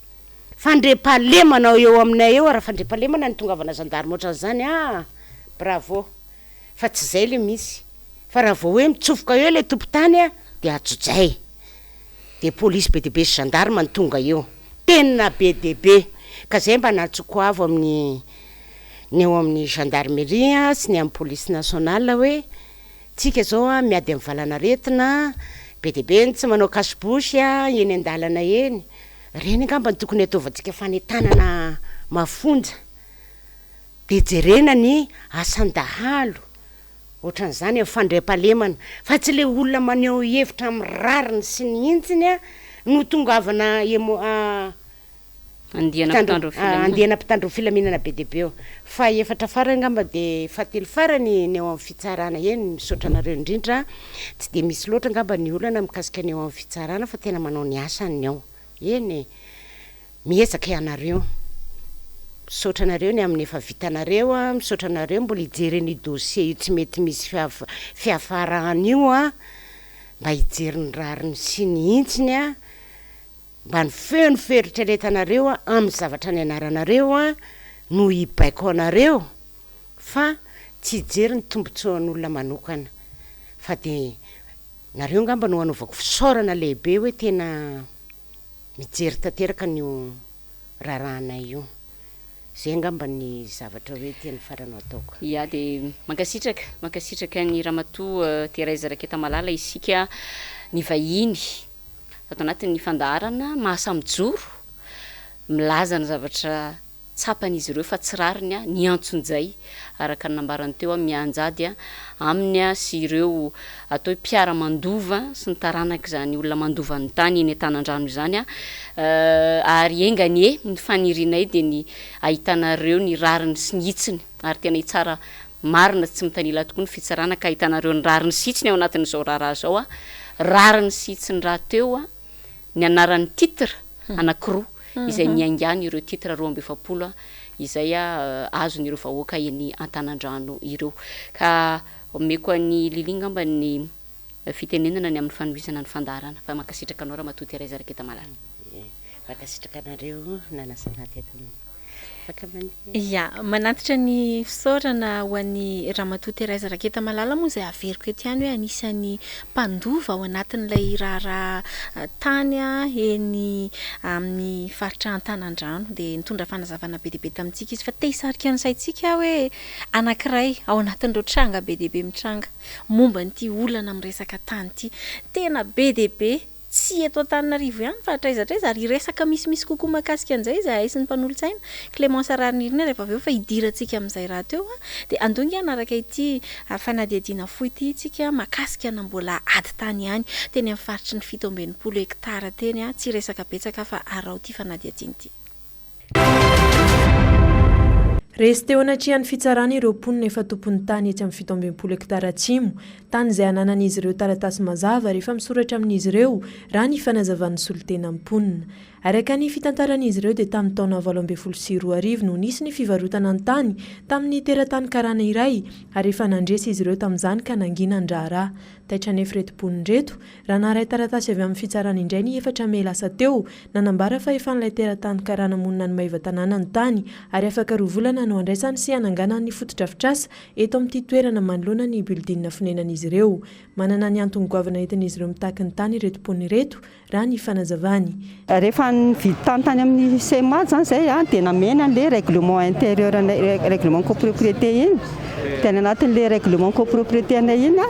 Fandriampahalemana eo aminay eo, raha fandriampahalemana ny tongavana gendarme ohatran'izany ah! Bravo! Fa tsy izay le misy. Fa raha vao hoe mitsofoka eo ilay tompon-tany ah, dia atsojay. Dia polisy be dia be sy gendarme no tonga eo. Tena be dia be. Ka izay mba nantsoko avo amin'ny. ny ao amin'ny gendarmerie sy ny amin'ny police nationale hoe tsika zao miady amin'ny valanaretina, be dia be ny tsy manao cache bouche eny an-dalana eny, ireny angamba no tokony ataovantsika fanentanana mafonja, dia jerena ny asan-dahalo ohatran'izany amin'ny fandriampahalemana fa tsy ilay olona maneho hevitra amin'ny rariny sy ny hintsiny no tongavana emo Andiana mpitandro ny filaminana. Andiana mpitandro ny filaminana be dia be eo. Fahefatra farany angamba dia fahatelo farany ny eo amin'ny fitsarana eny, misaotra anareo indrindra. Tsy dia misy loatra angamba ny olana mikasika ny eo amin'ny fitsarana fa tena manao ny asany ny ao. Eny e! Miezaka ianareo. Misaotra anareo ny amin'ny efa vitanareo, misaotra anareo mbola hijery an'io dossier io tsy mety misy fiafarany io, mba hijery ny rariny sy ny hintsiny. Mba ny feo ny fieritreretanareo amin'ny zavatra nianaranareo no hibaiko anareo fa tsy hijery ny tombotsoan'olona manokana fa dia nareo angamba no hanaovako fisaorana lehibe hoe tena mijery tanteraka an'io raharahanay io. Zay angamba ny zavatra hoe teny farany ho ataoko. Ya dia mankasitraka, mankasitraka an'i Ramatoa Thérèse Raketamalala isika nivahiny tato anatin'ny fandaharana Mahasahy Mijoro, milaza ny zavatra. Tsapan'izy ireo fa tsy rariny ny antsonjay, araka ny nambarany teo, mianjady aminy sy ireo atao hoe mpiara-mandova sy ny taranak'izany olona mandova ny tany eny Antanandrano izany. Ary enga anie, ny fanirianay dia ny ahitanareo ny rariny sy ny hitsiny, ary tena hitsara marina sy tsy mitanila tokoa ny fitsarana ka ahitanareo ny rariny sy hitsiny ao anatin'izao raharaha izao. Rariny sy hitsiny rahateo ny anaran'ny titre anankiroa izay niaingàny ireo titre 42 izay azon'ireo vahoaka eny Antanandrano ireo. Ka omeko an'i Lily angamba ny fitenenana ny amin'ny fanohizana ny fandaharana. Fa mankasitraka anao Ramatoa Thérèse Raketamalala. Mankasitraka anareo nanasa anah teto. Afaka mandeha. Ya, manatitra ny fisaorana ho an'i Ramatoa Thérèse Raketamalala moa izay averiko eto ihany hoe anisan'ny mpandova ao anatin'ilay raharaha tany eny amin'ny faritra Antanandrano. Dia nitondra fanazavana be dia be tamintsika izy fa te hisarika ny saintsika aho hoe anankiray ao anatin'ireo tranga be dia be mitranga momba an'ity olana amin'ny resaka tany ity. Tena be dia be Tsy eto Antananarivo ihany fa hatraiza hatraiza ary hiresaka misimisy kokoa mahakasika an'izay izahay sy ny mpanolotsaina, Clémence Raharinirina rehefa avy eo fa hidirantsika amin'izay rahateo dia andeha ange hanaraka ity fanadihadiana fohy ity isika mahakasika na mbola ady tany ihany teny amin'ny faritry ny 67 hektara teny, tsy hiresaka betsaka fa araho ity fanadihadiana ity. Resy teo anatrehan'ny fitsarana ireo mponina efa tompon'ny tany etsy amin'ny 67 hektara atsimo, tany izay ananan'izy ireo taratasy mazava rehefa misoratra amin'izy ireo, raha ny fanazavan'ny solontenan'ny mponina. Araka ny fitantaran'izy ireo dia tamin'ny taona 2018 no nisy ny fivarotana ny tany tamin'ny teratany karana iray ary efa nandresy izy ireo tamin'izany ka nangina ny raharaha. Taitra anefa ireto mponina ireto Raha naharay taratasy avy amin'ny fitsarana indray ny efatra mey lasa teo, nanambara fa efa an'ilay teratany karana monina any Maevatanàna ny tany, ary afaka roa volana no handraisany sy hananganany ny fotodrafitrasa eto amin'ity toerana manoloana ny building fonenan'izy ireo. Manana ny antony goavana entin'izy ireo mitaky ny tany ireto mponina ireto, raha ny fanazavany. Rehefa nividy tany tany amin'ny CMA izany izay dia namena an'ilay règlement intérieur anay, règlement copropriété iny, dia any anatin'ilay règlement copropriété anay iny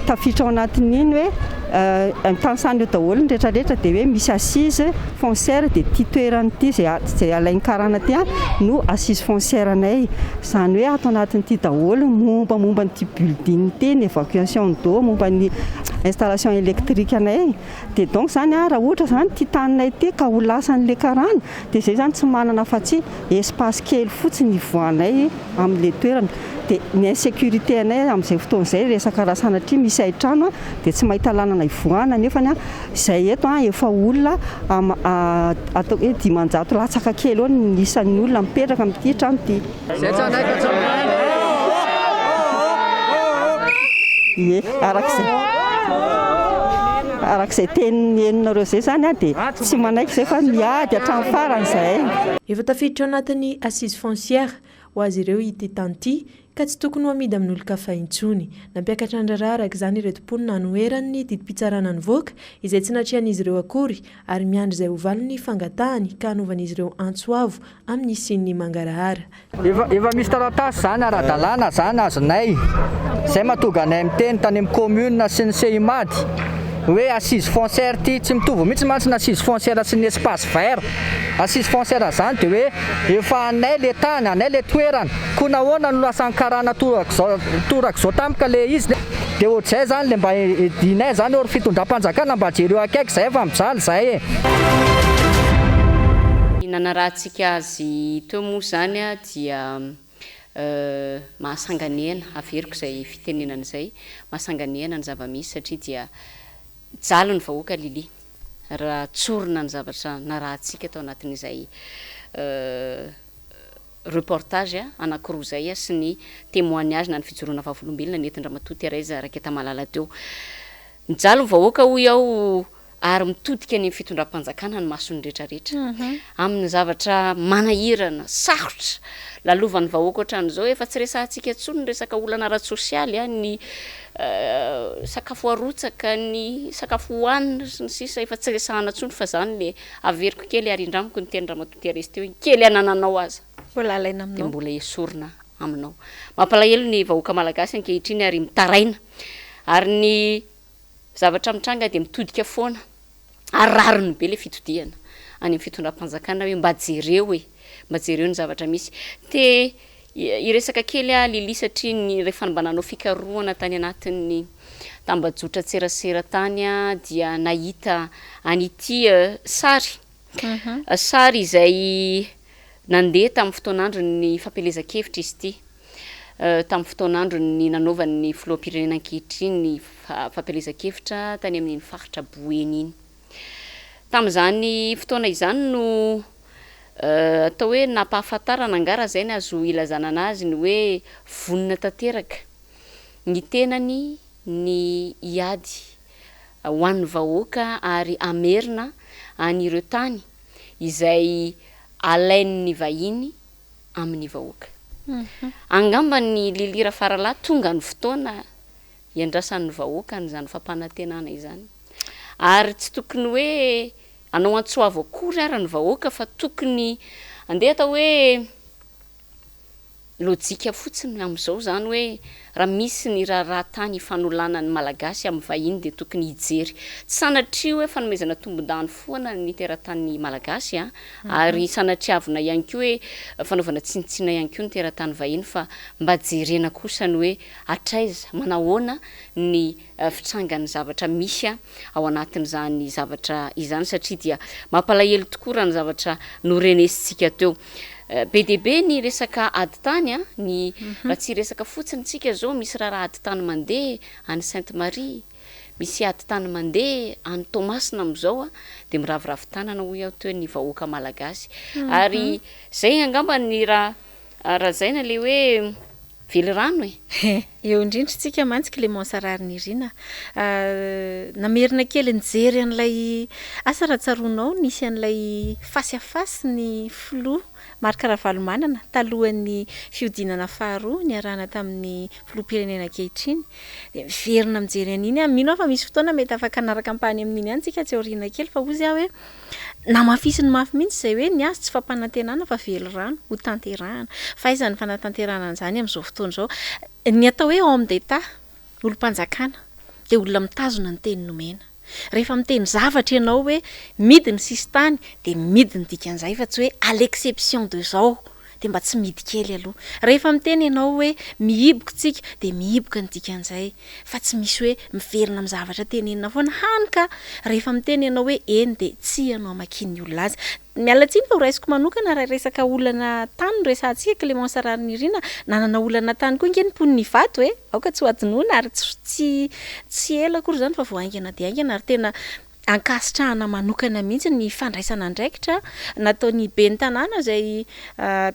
tafiditra ao anatin'iny hoe mitanisana eo daholo ny rehetra rehetra dia hoe misy assise foncière dia ity toerana ity izay izay alain'ny karana ity no assise foncière anay, izany hoe ato anatin'ity daholo ny mombamomba an'ity building ity, ny évacuation d'eau, momba ny installation électrique anay. Dia donc zany an, raha ohatra zany ity taninay ity ka ho lasan'le karana dia zay zany tsy manana afa-tsy espace kely fotsiny hivoahanay amin'le toerana. Dia ny insécurité anay amin'izay fotoana izay resaka raha sanatria misy hain-trano dia tsy mahita lalana hivoahana nefany an, izay eto an efa olona ataoko hoe 500 latsaka kely eo ny isan'ny olona mipetraka amin'ity trano ity. Ie, araka izay araka izay teny henonareo izay izany aho dia tsy manaiky izay fa miady hatramin'ny farany izahay. Efa tafiditra ao anatin'ny assise foncière ho azy ireo ity tany ity ka tsy tokony ho amidy amin'olon-kafa intsony. Nampiakatra ny raharaha araka izany ireto mponina hanoherany ny didim-pitsarana nivoaka, izay tsy natrehan'izy ireo akory, ary miandry izay ho valin'ny fangatahany ka hanovan'izy ireo antso avo amin'ny hisian'ny mangarahara. Efa efa misy taratasy zany ara-dalàna zany azonay, zay mahatonga anay miteny tany amin'ny commune sy ny Seimad hoe assise foncière ty, tsy mitovy mihitsy mantsy ny assise foncière sy ny espace vert, assise foncière zany de hoe efa anay le tany, anay le toerana, koa nahoana no lasan'ny karana torak'izao torak'izao tampoka le izy. Dia ohatr'izay zany le mba idinay zany eo ry fitondram-panjakana mba jereo akaiky zahay fa mijaly zahay e. Ny nanarahantsika azy teo moa izany dia mahasanganehana, averiko izay fitenenana izay, mahasanganehana ny zava-misy satria dia mijaly ny vahoaka Lily raha tsorina ny zavatra narahantsika tao anatin'izay reportage anankiroa izay sy ny témoignage na ny fijoroana vavolombelona nentin-dRamatoa Thérèse Raketamalala teo. Mijaly ny vahoaka hoy aho ary mitodika any amin'ny fitondram-panjakana ny mason'ny rehetrarehetra. Amin'ny zavatra manahirana, sarotra, lalovan'ny vahoaka ohatran'izao, efa tsy resahantsika intsony ny resaka olana ara-tsosialy, ny sakafo arotsaka, ny sakafo hohanina sy ny sisa efa tsy resahana intsony fa izany le averiko kely ary indramiko ny tenin-dRamatoa Thérèse teo iny, kely anananao aza Mbola alaina dia aminao. mbola esorina aminao. Mampalahelo ny vahoaka malagasy ankehitriny ary mitaraina. Ary ny zavatra mitranga dia mitodika foana ary rariny be ilay fitodihana any amin'ny fitondram-panjakana hoe mba jereo e! Mba jereo ny zavatra misy. Te hiresaka kely aho Lily satria ny rehefa mba nanao fikarohana tany anatin'ny tambajotran-tserasera tany aho dia nahita an'ity sary. Sary izay nandeha tamin'ny fotoan'andron'ny fampielezan-kevitra izy ity. Tamin'ny fotoan'andron'ny nanaovan'ny filoham-pirenena ankehitriny ny fampielezan-kevitra tany amin'iny faritra Boeny iny. Tamin'izany fotoana izany no atao hoe nampahafantarana angaha raha izay no azo ilazana anazy ny hoe vonona tanteraka ny tenany ny hiady ho an'ny vahoaka ary hamerina an'ireo tany izay alain'ny vahiny amin'ny vahoaka. Angamba ny Lily Rafaralahy tonga ny fotoana Iandrasan'ny vahoaka an'izany fampanantenana izany. Ary tsy tokony hoe hanao antso avo akory ary ny vahoaka fa tokony andeha atao hoe lojika fotsiny amin'izao izany hoe raha misy ny raharaha tany ifanolanan'ny Malagasy amin'ny vahiny dia tokony hijery. Tsy sanatria hoe fanomezana tombondany foana ny teratany Malagasy an, ary sanatriavina ihany koa hoe fanaovana tsinontsinona ihany koa ny teratany vahiny fa mba jerena kosa ny hoe Hatraiza, manahoana ny fitrangan'ny zavatra misy ao anatin'izany zavatra izany satria dia mampalahelo tokoa raha ny zavatra norenesintsika teo. Be dia be ny resaka ady tany an, ny raha tsy hiresaka fotsiny tsika zao misy raharaha ady tany mandeha any Sainte Marie, misy ady tany mandeha any Toamasina amin'izao an, dia miraviravy tanana hoy aho teo ny vahoaka malagasy. Ary zay angamba ny raha Lazaina le hoe velirano e! Eo indrindra isika mantsy Clémence Raharinirina a! Namerina kely nijery an'ilay, asa raha tsaroanao nisy an'ilay face à face ny filoha Marc Ravalomanana talohan'ny fihodinana faharoa niarahana tamin'ny filoham-pirenena ankehitriny. Dia miverina mijery an'iny aho, mino aho fa misy fotoana mety afaka hanaraka ampahany amin'iny ihany tsika atsy aoriana kely fa hozy aho hoe Namafisiny mafy mihitsy izay hoe ny azy tsy fampanantenana fa velirano ho tanterahana. Fa aiza ny fanatanterahana an'izany amin'izao fotoana izao? Ny atao hoe homme d'Etat, olom-panjakana, dia olona mitazona ny teny nomena. Rehefa miteny zavatra ianao hoe midy ny sisintany dia midy ny dikan'izay fa tsy hoe à l'exception de zao dia mba tsy mihidy kely aloha. Rehefa miteny ianao hoe mihiboka tsika dia mihiboka ny dikan'izay fa tsy misy hoe miverina amin'ny zavatra tenenina foana hany ka rehefa miteny ianao hoe eny dia tsia no amakian'ny olona azy. Miala tsiny fa ho raisiko manokana raha resaka olana tany no resahantsika, Clémence Raharinirina, nanana olana tany koa ange ny mponin'Ivato e! Aoka tsy ho adinoina ary tsy tsy ela akory izany fa vao haingana dia haingana ary tena Ankasitrahana manokana mihitsy ny fandraisana andraikitra nataon'ny ben'ny tanàna izay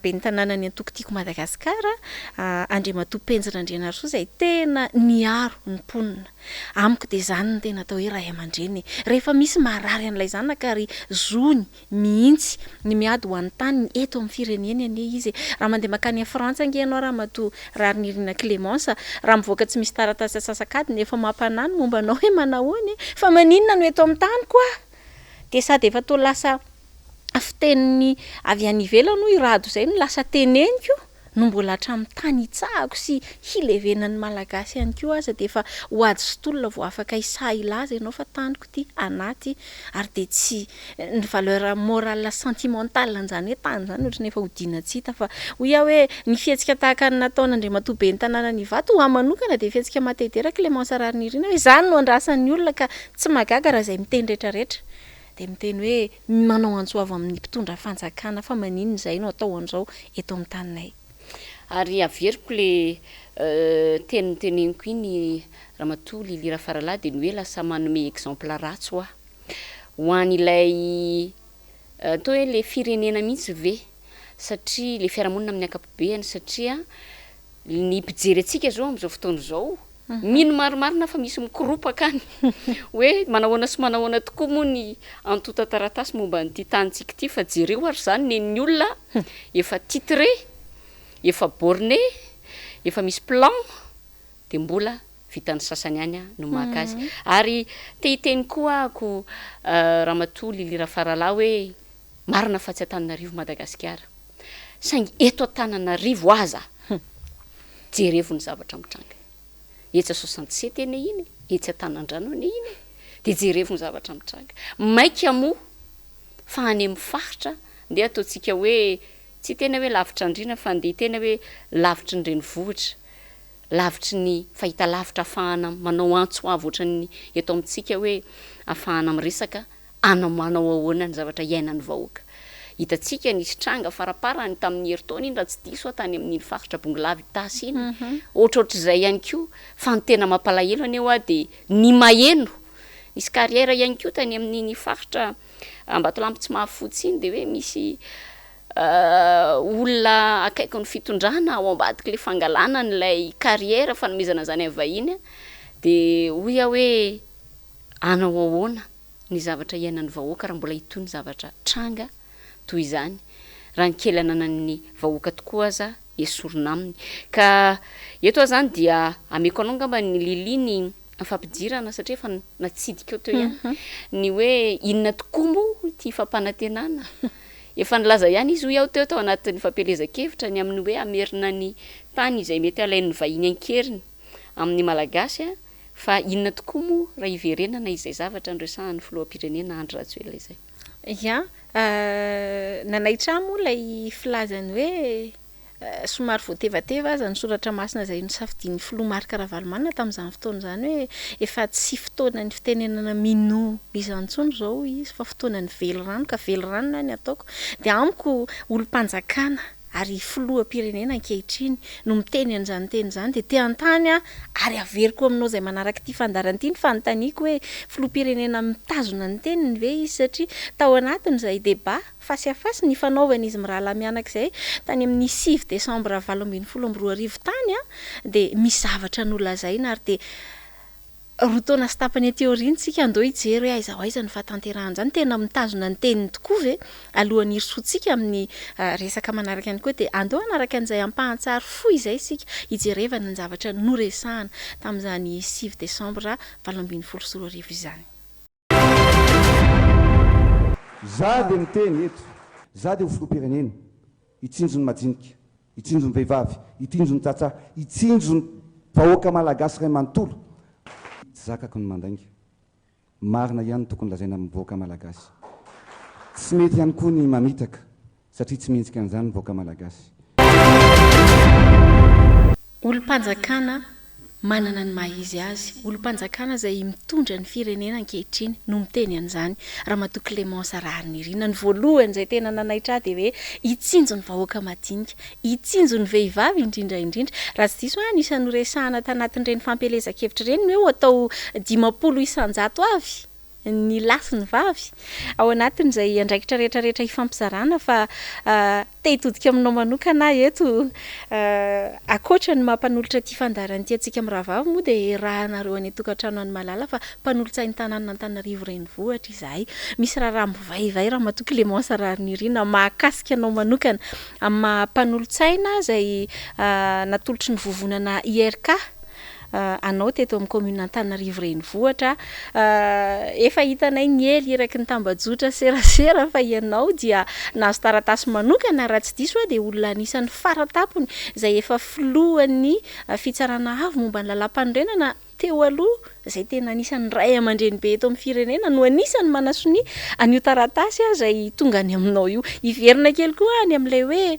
ben'ny tanànan'ny antoko Tiako Madagasikara, Andriamatoa Penjy Randrianarisoa izay tena niaro ny mponina. Amiko dia izany no tena atao hoe ray aman-dreny e. Rehefa misy marary an'ilay zanaka ary zony mihitsy ny miady ho an'ny taniny eto amin'ny fireneny anie izy e! Raha mandeha mankany à Frantsa ange ianao Ramatoa Raharinirina Clémence, raha mivoaka tsy misy taratasy asasak'adiny efa mampanahy ny momba anao hoe manahoana e! Fa maninona no eto amin'ny taniko aho? Dia sady efa toa lasa fitenin'ny avy any ivelany hoy i Rado izay no lasa teneniko. no mbola hatramin'ny tany hitsahako sy hilevenan'ny Malagasy ihany koa aza dia efa ho ady sy tolona vao afaka hisahy hilaza ianao fa taniko ity, anaty ary dia tsy ny valeur morale sentimentale an'izany hoe tany izany ohatran'ny efa hodiana tsy hita fa hoy aho hoe ny fihetsika tahaka ny nataon'Andriamatoa Ben'ny tanànan'Ivato ho ahy manokana dia fihetsika maha-te-hidera Clémence Raharinirina hoe izany no andrasan'ny olona ka tsy mahagaga raha izay miteny retraretra dia miteny hoe manao antso avo amin'ny mpitondra fanjakana fa maninona izay no atao an'izao eto amin'ny taninay. Ary averiko le teny noteneniko iny Ramatoa Lily Rafaralahy dia ny hoe lasa manome exemple ratsy hoa ho an'ilay atao hoe le firenena mihitsy ve satria le fiarahamonina amin'ny ankapobeany satria Ny mpijery antsika zao amin'izao fotoana izao, mino marimarina fa misy mikoropaka any hoe manahoana sy manahoana tokoa moa ny antontan-taratasy momba an'ity tanintsika ity fa jereo ary izany nen'ny olona efa titré, efa borné, efa misy plan dia mbola vitan'ny sasany ihany no maka azy. Ary te hiteny koa ahako Ramatoa Lily Rafaralahy hoe marina fa tsy Antananarivo Madagasikara. Saingy eto Antananarivo aza jerevo ny zavatra mitranga. Etsy 67 anie iny e, etsy Antanandrano anie iny e, dia jerevo ny zavatra mitranga. Maika moa fa any amin'ny faritra, ndeha ataontsika hoe Tsy hiteny aho hoe lavitra andriana fa ndeha hiteny aho hoe lavitry ny renivohitra, lavitry ny fahitalavitra afahana manao antso avo ohatran'ny eto amintsika hoe afahana miresaka ana manao ahoana ny zavatra iainan'ny vahoaka. Hitantsika nisy tranga faraparany tamin'ny herintaona iny raha tsy diso aho tany amin'iny faritra Bongolava Itasy iny. Ohatrohatr'izay ihany koa fa ny tena mampalahelo anie hoa dia ny maheno. Nisy carrière ihany koa tany amin'iny faritra Ambatolampy Tsimahafotsy iny dia hoe misy olona akaikin'ny fitondrana ao ambadik'ilay fangalana an'ilay carrière fanomezana an'izany amin'ny vahiny dia hoy aho hoe hanao ahoana ny zavatra iainan'ny vahoaka raha mbola hitohy ny zavatra tranga toy izany, raha ny kely ananan'ny vahoaka tokoa aza esorina aminy. Ka eto aho izany dia ameko anao angamba ny Lily ny fampidirana satria efa natsidika eo teo ihany ny hoe inona tokoa moa ity fampanantenana. Efa nilaza ihany izy hoy aho teo tao anatin'ny fampielezan-kevitra ny amin'ny hoe hamerina ny tany izay mety halain'ny vahiny an-keriny amin'ny Malagasy Fa inona tokoa moa raha hiverenana izay zavatra noresahan'ny filoham-pirenena Andry Rajoelina izay? Ya, nanaitra ahy moa ilay filazany hoe somary voatevateva aza ny soratra masina izay nosafidian'ny filoha Marc Ravalomanana tamin'izany fotoana izany hoe efa tsy fotoanan'ny fitenenana minoa izany intsony izao hoy izy fa fotoanan'ny velirano ka velirano ny ahy ny ataoko. Dia amiko olom-panjakana ary filoham-pirenena ankehitriny no miteny an'izany teny izany dia te hanontany aho ary averiko aminao izay manaraka ity fandaharana ity ny fanontaniako hoe filoham-pirenena mitazona ny teniny ve izy satria tao anatin'izay débat face à face nifanaovan'izy mirahalahy mianaka izay tany amin'ny sivy desambra 2018 tany dia misy zavatra nolazaina ary dia Roa taona sy tapany aty aoriana isika, andao hijery hoe aiza ho aiza ny fahatanterahan'izany. Tena mitazona ny teniny tokoa ve? Alohan'ny hirosoantsika amin'ny resaka manaraka ihany koa dia andao hanaraka an'izay ampahan-tsary fohy izay isika hijerevana ny zavatra noresahana tamin'izany sivy desambra 2018 izany. Za dia miteny eto, za dia ho filoham-pirenena, hitsinjo ny majinika, Hitsinjo ny vehivavy, hitsinjo ny tsatsaha, hitsinjo ny vahoaka malagasy iray manontolo. Tsy zakako ny mandainga. Marina ihany no tokony lazaina amin'ny vahoaka malagasy. Tsy mety ihany koa ny mamitaka satria tsy mendrika an'izany ny vahoaka malagasy. Olom-panjakana manana ny maha izy azy, olom-panjakana izay mitondra ny firenena ankehitriny no miteny an'izany, Ramatoa Clémence Raharinirina. Ny voalohany izay tena nanaitra ahy dia hoe hitsinjo ny vahoaka madinika, hitsinjo ny vehivavy indrindra indrindra. Raha tsy diso aho, anisan'ny noresahana tanatin'ireny fampielezan-kevitra ireny ny hoe ho atao 50% avy ny lahy sy ny vavy ao anatin'izay andraikitra rehetra rehetra ifampizarana fa te hitodika aminao manokana aho eto ankoatra ny maha mpanolotra ity fandaharana ity antsika mirahavavy moa dia erahanareo any an-tokantrano any mahalala fa mpanolotsain'ny tanànan'Antananarivo renivohitra izahay misy raharaha mivaivay Ramatoa Clémence Raharinirina mahakasika anao manokana amin'ny maha mpanolotsaina izay natolotry ny vovonana IRK anao teto amin'ny commune Antananarivo renivohitra. Efa hitanay niely eraky ny tambajotra serasera fa ianao dia nahazo taratasy manokana raha tsy diso aho dia olona anisan'ny faratampony izay efa filohan'ny fitsarana avo momba ny lalàmpanorenana teo aloha izay tena anisan'ny ray aman-dreny be eto amin'ny firenena no anisan'ny manasonia an'io taratasy izay tonga any aminao io. Hiverina kely koa any amin'ilay hoe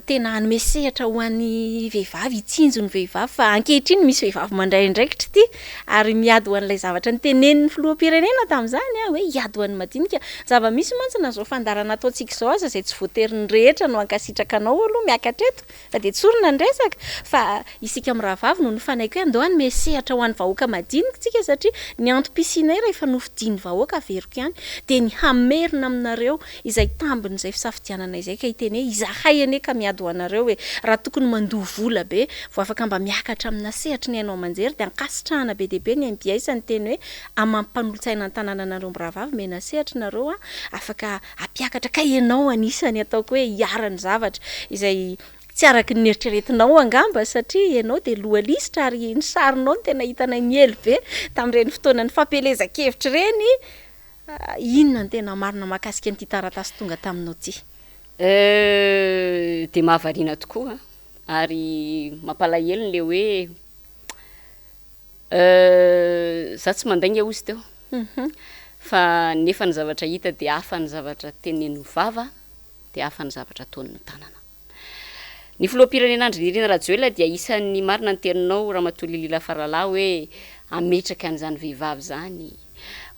tena hanome sehatra ho an'ny vehivavy, hitsinjo ny vehivavy fa ankehitriny misy vehivavy mandray andraikitra ity ary miady ho an'ilay zavatra notenenin'ny filoham-pirenena tamin'izany hoe hiady ho an'ny madinika. Zava-misy mantsy na izao fandaharana ataontsika izao aza izay tsy voatery ny rehetra no hankasitraka anao aloha miakatra eto fa dia tsorina ny resaka fa isika mirahavavy no nifanaiky hoe andao hanome sehatra ho an'ny vahoaka madinika isika satria ny antom-pisianay rehefa nofidian'ny vahoaka averiko ihany dia ny hamerina aminareo izay tambin'izay fisafidianana izay ka hiteny hoe izahay anie ka miady ho anareo e! Raha tokony mandoa vola be vao afaka mba miakatra amina sehatry ny haino aman-jery dia ankasitrahana be dia be ny MBS niteny hoe amam-panolotsaina an-tanànanareo mirahavavy mena sehatra nareo a! afaka hampiakatra ka ianao anisany ataoko hoe hiharan'ny zavatra izay tsy araky ny neritreretinao angamba satria ianao dia loha lisitra ary ny sarinao no tena hitanay niely be tamin'ireny fotoanan'ny fampielezan-kevitra ireny Inona no tena marina mahakasika an'ity taratasy tonga taminao ity? Euh, dia mahavariana tokoa ary mampalahelo le hoe euh, za tsy mandainga hozy teo fa nefa ny zavatra hita dia hafa ny zavatra tenenin'ny vava. Dia hafa ny zavatra ataon'ny tanana. Ny filoham-pirenena Andry Nirina Rajoelina dia isan'ny, marina ny teninao Ramatoa Lily Rafaralahy hoe hametraka an'izany vehivavy izany,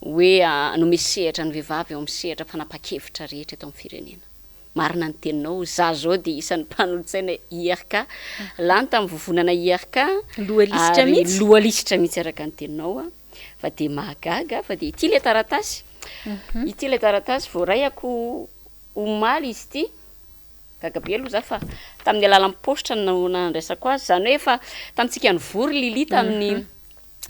hoe hanome sehatra ny vehivavy eo amin'ny sehatra fanapahan-kevitra rehetra eto amin'ny firenena. Marina ny teninao, za zao dia isan'ny mpanolotsaina IRK, lany tamin'ny vovonana IRK, Loha lisitra ary mihitsy. loha lisitra mihitsy araka ny teninao, fa dia mahagaga fa dia ity ilay taratasy, ity ilay taratasy voaraiako omaly izy ity. Gaga be aloha za fa tamin'ny alalan'ny paositra no nandraisako azy, izany hoe efa tamintsika nivory Lily tamin'ny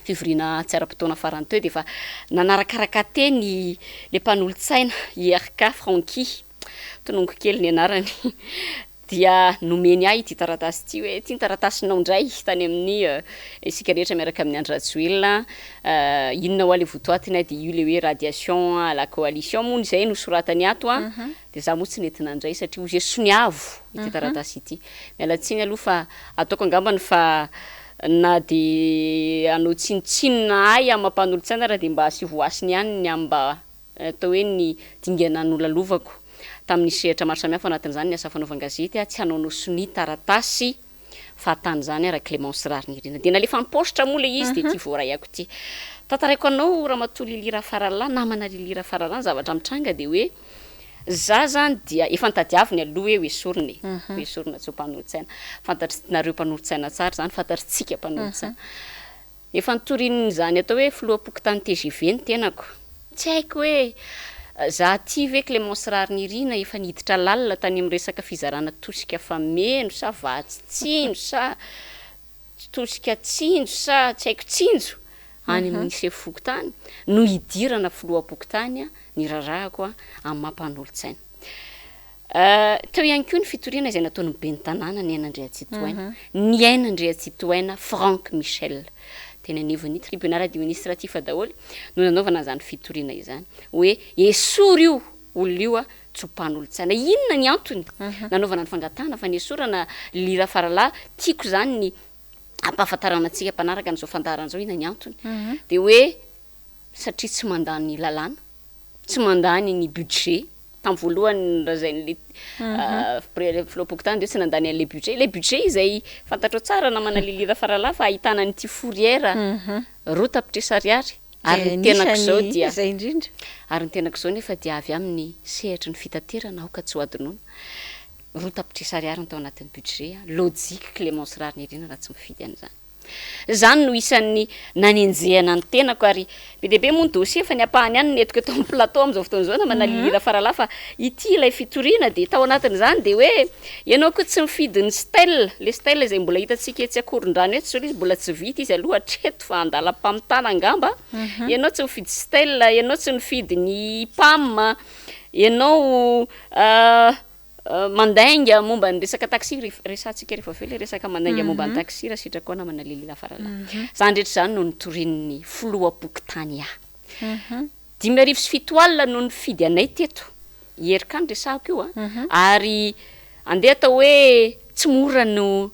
fivoriana tsy ara-potoana farany teo dia efa nanarakaraka teny le mpanolotsaina IRK Francky, tononiko kely ny anarany, dia nomeny ahy ity taratasy ity hoe ity ny taratasinao indray tany amin'ny isika rehetra miaraka amin'i Andry Rajoelina, inona hoa le votoatiny dia io le hoe radiation à la coalition moa izay no soratany ato an, Dia za moa tsy nety nandray satria hozy hoe soniavo ity taratasy ity. Miala tsiny aloha fa ataoko angambany fa na dia hanao tsinontsinona ahy amin'ny maha mpanolotsaina ara dia mba asivo hasiny ihany ny amin'ny mba atao hoe ny dingana nolalovako tamin'ny sehatra maro samihafa anatin'izany ny asa fanaovan-gazety aho tsy hanaonao sonia taratasy fahatany izany ara Clémence Raharinirina. Dia nalefa am-paositra moa ilay izy dia ity voaraiako ity. Tantaraiko anao Ramatoa Lily Rafaralahy, namana Lily Rafaralahy, ny zavatra mitranga dia hoe za zany dia efa notadiaviny aloha hoe hoesorina e, hoesorina tsy ho mpanolotsaina. Fantatr'nareo mpanolotsaina tsara izany, fantatr'tsika mpanolotsaina. Efa nitorian'izany atao hoe filoham-pokontany tgv ny tenako. Tsy haiko hoe za aty ve Clémence Raharinirina efa niditra lalina tany amin'ny resaka fizarana tosika fameno sa vatsy tsinjo sa tosika tsinjo sa tsy haiko tsinjo any amin'ny sefo fokontany no hidirana filoham-pokontany ny raharahako amin'ny maha mpanolotsaina. Teo ihany koa ny fitoriana izay nataon'ny ben'ny tanàna Niaina Andriantsitohaina, Niaina Andriantsitohaina Franck Michel. Teny anivon'ny tribunal administratif daholo no nanaovana an'izany fitoriana izany hoe esory io olona io tsy ho mpanolotsaina. Inona ny antony nanaovana ny fangatahana fa nesorana Lily Rafaralahy? Tiako izany ny hampahafantarana antsika mpanaraka an'izao fandaharana izao inona ny antony. Dia hoe satria tsy mandany lalàna, tsy mandany ny budget, tamin'ny voalohany nolazain'ilay filoham-pokontany dia hoe tsy nandany an'ilay budget, ilay budget izay fantatrao tsara namana Lily Rafaralahy fa ahitana an'ity fourrière 2 tapitrisa ariary ary ny tenako izao dia ary ny tenako izao nefa dia avy amin'ny sehatry ny fitaterana aoka tsy ho adinoina, 2 tapitrisa ariary ny tao anatin'ny budget, lojika Clémence Raharinirina raha tsy mifidy an'izany. Izany no isan'ny nanenjehana ny tenako ary be dia be moa ny dossier fa ny ampahany ihany no entiko eto amin'ny plateau amin'izao fotoana izao namana Lily Rafaralahy fa ity ilay fitoriana dia tao anatin'izany dia hoe ianao koa tsy mifidy ny stèle, ilay stèle izay mbola hitantsika etsy Ankorondrano etsy izao ilay izy mbola tsy vita izy aloha hatreto fa andalam-pamitana angamba, ianao tsy mifidy stèle, ianao tsy mifidy ny PAM, ianao Mandainga momba ny resaka taxi, resahantsika rehefa avy eo ilay resaka mandainga momba ny taxi raha sitrakao namana Lily Rafaralahy. Izany rehetra izany no nitorian'ny filoham-pokontany ahy. 705 no nifidy anay teto, i Erika no resahako io an, ary andeha atao hoe tsy mora no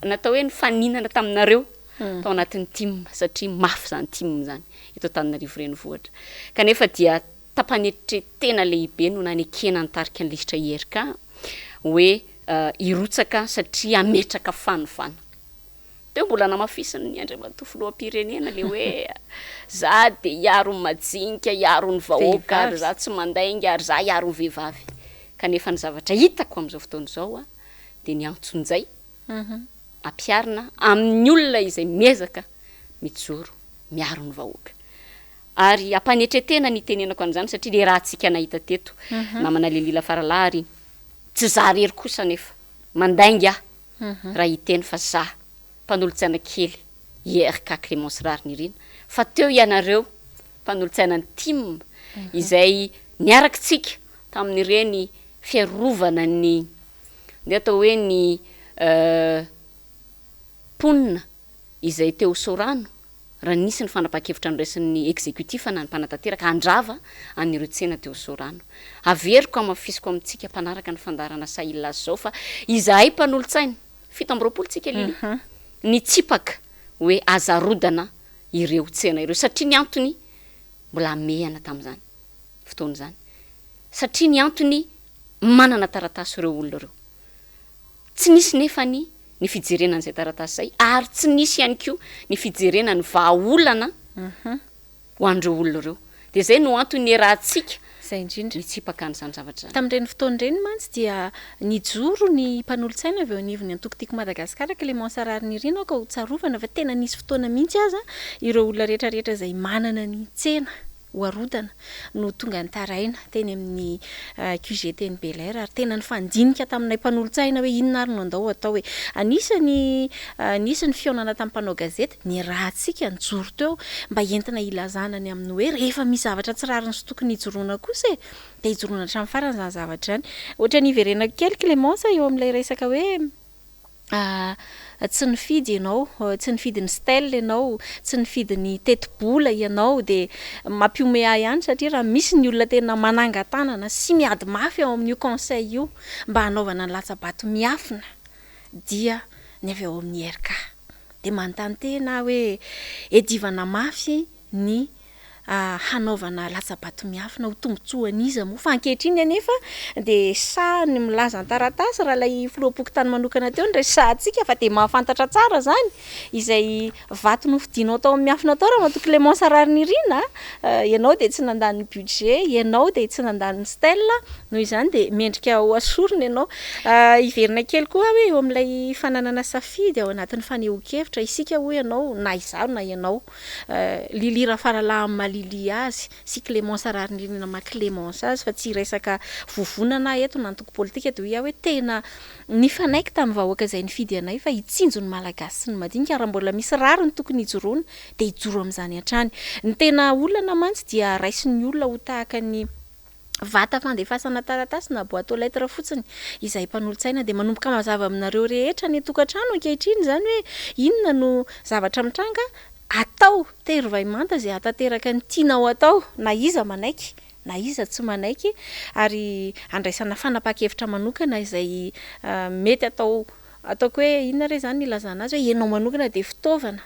natao hoe nifaninana taminareo tao anatin'ny tim satria mafy izany tim izany eto Antananarivo renivohitra. Kanefa dia Tampanetren-tena lehibe no nanekena nitarika ny lisitra IRK hoe hirotsaka satria hametraka fanovana. Teo mbola namafisin'ny Andriamatoa Filoham-pirenena le hoe za dia hiaro ny majinika, hiaro ny vahoaka ary za tsy mandainga ary za hiaro ny vehivavy. Kanefa ny zavatra hitako amin'izao fotoana izao dia ny antsonjay ampiharina amin'ny olona izay miezaka mijoro miaro ny vahoaka. Ary ampanetretena ny itenenako an'izany satria le rahantsika nahita teto namana Lelila Faralahy ary tsy za rery kosa anefa mandainga aho raha hiteny fa za mpanolotsaina kely IRK Clémence Raharinirina fa teo ianareo mpanolotsaina ny tim izay niarakitsika tamin'ireny fiarovana ny ny atao hoe ny mponina izay teo Sorano raha nisy ny fanapahan-kevitra noraisin'ny executif na ny mpanatanteraka handrava an'ireo tsena teo Sorano. Averiko hamafisiko amintsika mpanaraka ny fandaharana Sahy Hilaza izao fa izahay mpanolotsaina, 27 tsika Lily, nitsipaka hoe aza arodana ireo tsena ireo satria ny antony mbola hamehana tamin'izany fotoana izany satria ny antony. Manana taratasy ireo olona ireo. Tsy nisy nefany ny fijerena an'izay taratasy izay ary tsy nisy ihany koa ny fijerena ny vahaolana ho an'ireo olona ireo. Dia izay no antony niarahantsika Izay indrindra. nitsipaka an'izany zavatra izany. Tamin'ireny fotoana ireny mantsy dia nijoro ny mpanolotsaina avy eo anivon'ny antoko Tiako Madagasikara, Clémence Raharinirina, aoka ho tsarovana fa tena nisy fotoana mihitsy aza ireo olona rehetra rehetra izay manana ny tsena ho arodana no tonga nitaraina teny amin'ny QG teny Bel'Air ary tena nifandinika taminay mpanolotsaina hoe inona ary no andao atao e. Anisany nisy ny fihaonana tamin'ny mpanao gazety, niarahantsika nijoro teo mba entina hilazana ny amin'ny hoe rehefa misy zavatra tsy rariny sy tokony hijoroana kosa e dia hijoroana hatramin'ny farany izany zavatra izany. Ohatran'ny hiverenako kely Clémence eo amin'ilay resaka hoe Tsy nifidy ianao, tsy nifidy ny stèle ianao, tsy nifidy ny tetibola ianao dia mampihomehy ahy ihany satria raha misy ny olona tena manangan-tanana sy miady mafy ao amin'io conseil io mba hanaovana ny latsa-bato miafina dia ny avy ao amin'ny IRK. Dia manontany tena aho hoe edivana mafy ny hanaovana latsa-bato miafina ho tombontsoan'iza moa? Fa ankehitriny anefa dia sahy ny milaza an-taratasy raha ilay filoham-pokontany manokana teo no resahantsika fa dia mahafantatra tsara izany izay vato nofidinao tao amin'ny miafina tao Ramatoa Clémence Raharinirina a! Ianao dia tsy nandany ny budget, ianao dia tsy nandany ny stèle, noho izany dia mendrika ho asorina ianao. Hiverina kely koa aho hoe eo amin'ilay fananana safidy ao anatin'ny fanehoan-kevitra, isika hoy ianao na izaho na ianao, Lily Rafaralahy amin'ny maha Lily azy sy Clémence Raharinirina maha Clémence azy fa tsy hiresaka vovonana aho eto na antoko politika dia hoy aho hoe tena nifanaiky tamin'ny vahoaka izay nifidy anay fa hitsinjo ny Malagasy sy ny madinika ary raha mbola misy rariny tokony hijoroana dia hijoro amin'izany hatrany. Ny tena olana mantsy dia raisin'ny olona ho tahaka ny vata fandefasana taratasy na boite aux lettres fotsiny izahay mpanolotsaina dia manomboka mazava aminareo rehetra any an-tokantrano ankehitriny izany hoe inona no zavatra mitranga, atao tery vay manta izay hahatanteraka ny tianao atao na iza manaiky na iza tsy manaiky ary andraisana fanapahan-kevitra manokana izay mety atao ataoko hoe inona re izany ny ilazana azy hoe ianao manokana dia fitaovana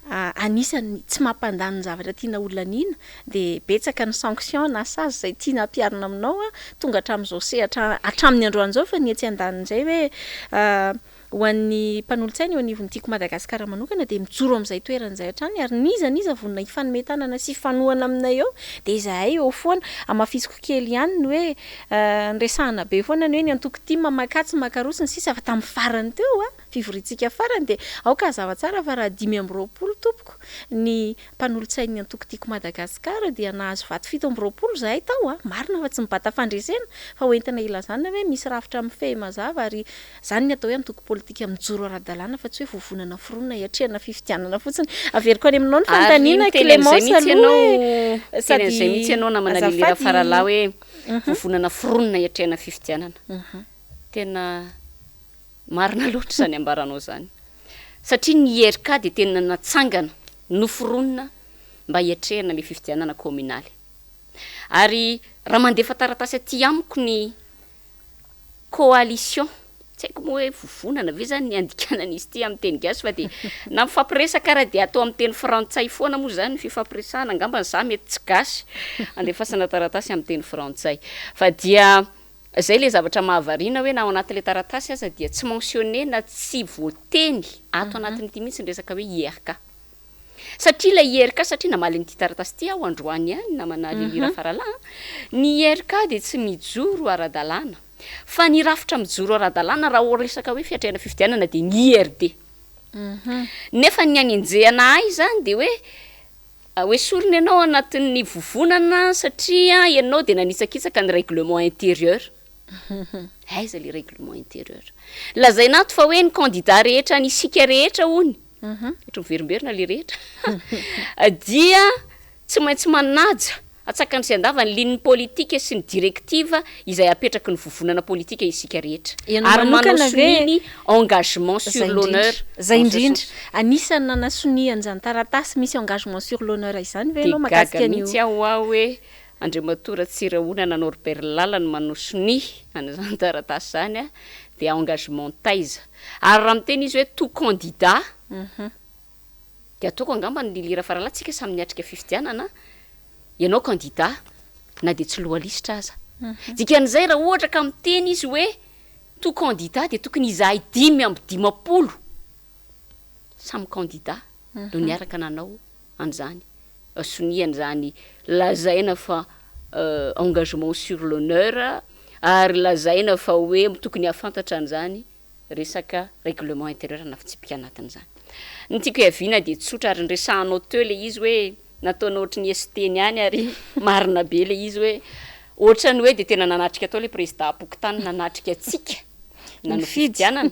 Anisan'ny tsy mampandany ny zavatra tiana ho laniana dia betsaka ny sanction na sazy izay tiana hampiharina aminao tonga hatramin'izao sehatra hatramin'ny androany izao fa ny etsy andanin'izay hoe ho an'ny mpanolotsaina eo anivon'ny Tiako Madagasikara manokana dia mijoro amin'izay toerana izay hatrany ary n'iza n'iza vonona hifanome tanana sy hifanohana aminay eo dia izahay eo foana. Hamafisiko kely ihany ny hoe niresahana be foana ny hoe ny antoko tim maka atsy maka aroa sy ny sisa fa tamin'ny farany teo fivoriantsika farany dia aoka hazava tsara fa raha 25 tompoko ny mpanolotsain'ny antoko Tiako Madagasikara dia nahazo vato 27 izahay tao a! Marina fa tsy mibata fandresena fa ho entina hilazana hoe misy rafitra mifehy mazava ary izany ny atao hoe antoko politika mijoro ara-dalàna fa tsy hoe vovonana foronina hiatrehana fifidianana fotsiny. Averiko any aminao ny Ary fanontaniana niteny an'izay Clémence mihitsy aloha ianao, e! niteny an'izay Sady mihitsy ianao namana Lily azafady Rafaralahy hoe vovonana foronina hiatrehana fifidianana. Tena Marina loatra izany ambaranao izany. Satria ny IRK dia tena natsangana, noforonina mba hiatrehana ilay fifidianana kaominaly. Ary raha mandefa taratasy aty amiko ny coalition, tsy haiko moa hoe vovonana ve izany ny andikana an'izy ity amin'ny teny gasy fa dia na mifampiresaka ara dia atao amin'ny teny frantsay foana moa izany ny fifampiresahana, angambany izaho mety tsy gasy andefasana taratasy amin'ny teny frantsay. Fa dia Zay le zavatra mahavariana hoe na ao anatin'le taratasy aza dia tsy mentionner na tsy voateny ato anatin'ity mihitsy ny resaka hoe IRK. Satria ilay IRK, satria namaly an'ity taratasy ity aho androany ihany namana Lily Rafaralahy an, ny IRK dia tsy mijoro ara-dalàna fa ny rafitra mijoro ara-dalàna raha ho resaka hoe fiatrehana fifidianana dia ny IRD. Nefa ny anenjehana ahy izany dia hoe Hoesorina ianao anatin'ny vovonana satria ianao dia nanitsakitsaka ny règlement intérieur. Aiza le règlement intérieur? Lazaina ato fa hoe ny candidat rehetra any isika rehetra hono, ohatra miverimberina le rehetra, dia tsy maintsy manaja Atsakany sy andavany ligne politique sy ny directive izay apetraky ny vovonana politika isika rehetra. Ianao Ary manao manokana ve? sonia ny engagement Zay sur indrindra. l'honneur Zay dans ce indrindra. sens. Anisan'ny nanasonia an'izany taratasy misy engagement sur l'honneur izany ve Dia ianao gaga mahakasika an'io? mihitsy aho ho'aho hoe Andriamatoa Ratsirahonana Norbert Lala no manao sonia an'izany taratasy izany dia engagement taiza? Ary raha miteny izy hoe tout candidat Dia ataoko angamba ny Lily Rafaralahy, tsika samy niatrika fifidianana, ianao candidat na dia tsy loha lisitra aza. Dikan'izay raha ohatra ka miteny izy hoe tout candidat dia tokony izahay 55 samy candidat no niaraka nanao an'izany sonia an'izany lazaina fa engagement sur l'honneur ary lazaina fa hoe tokony hahafantatra an'izany resaka règlement intérieur na fitsipika anatiny izany. Ny tiako hiaviana dia tsotra ary niresahanao teo ilay izy hoe nataonao ohatry ny esiteny ihany ary marina be ilay izy hoe ohatran'ny hoe dia tena nanatrika tao ilay prezidam-pokontany nanatrika antsika nanao fifidianana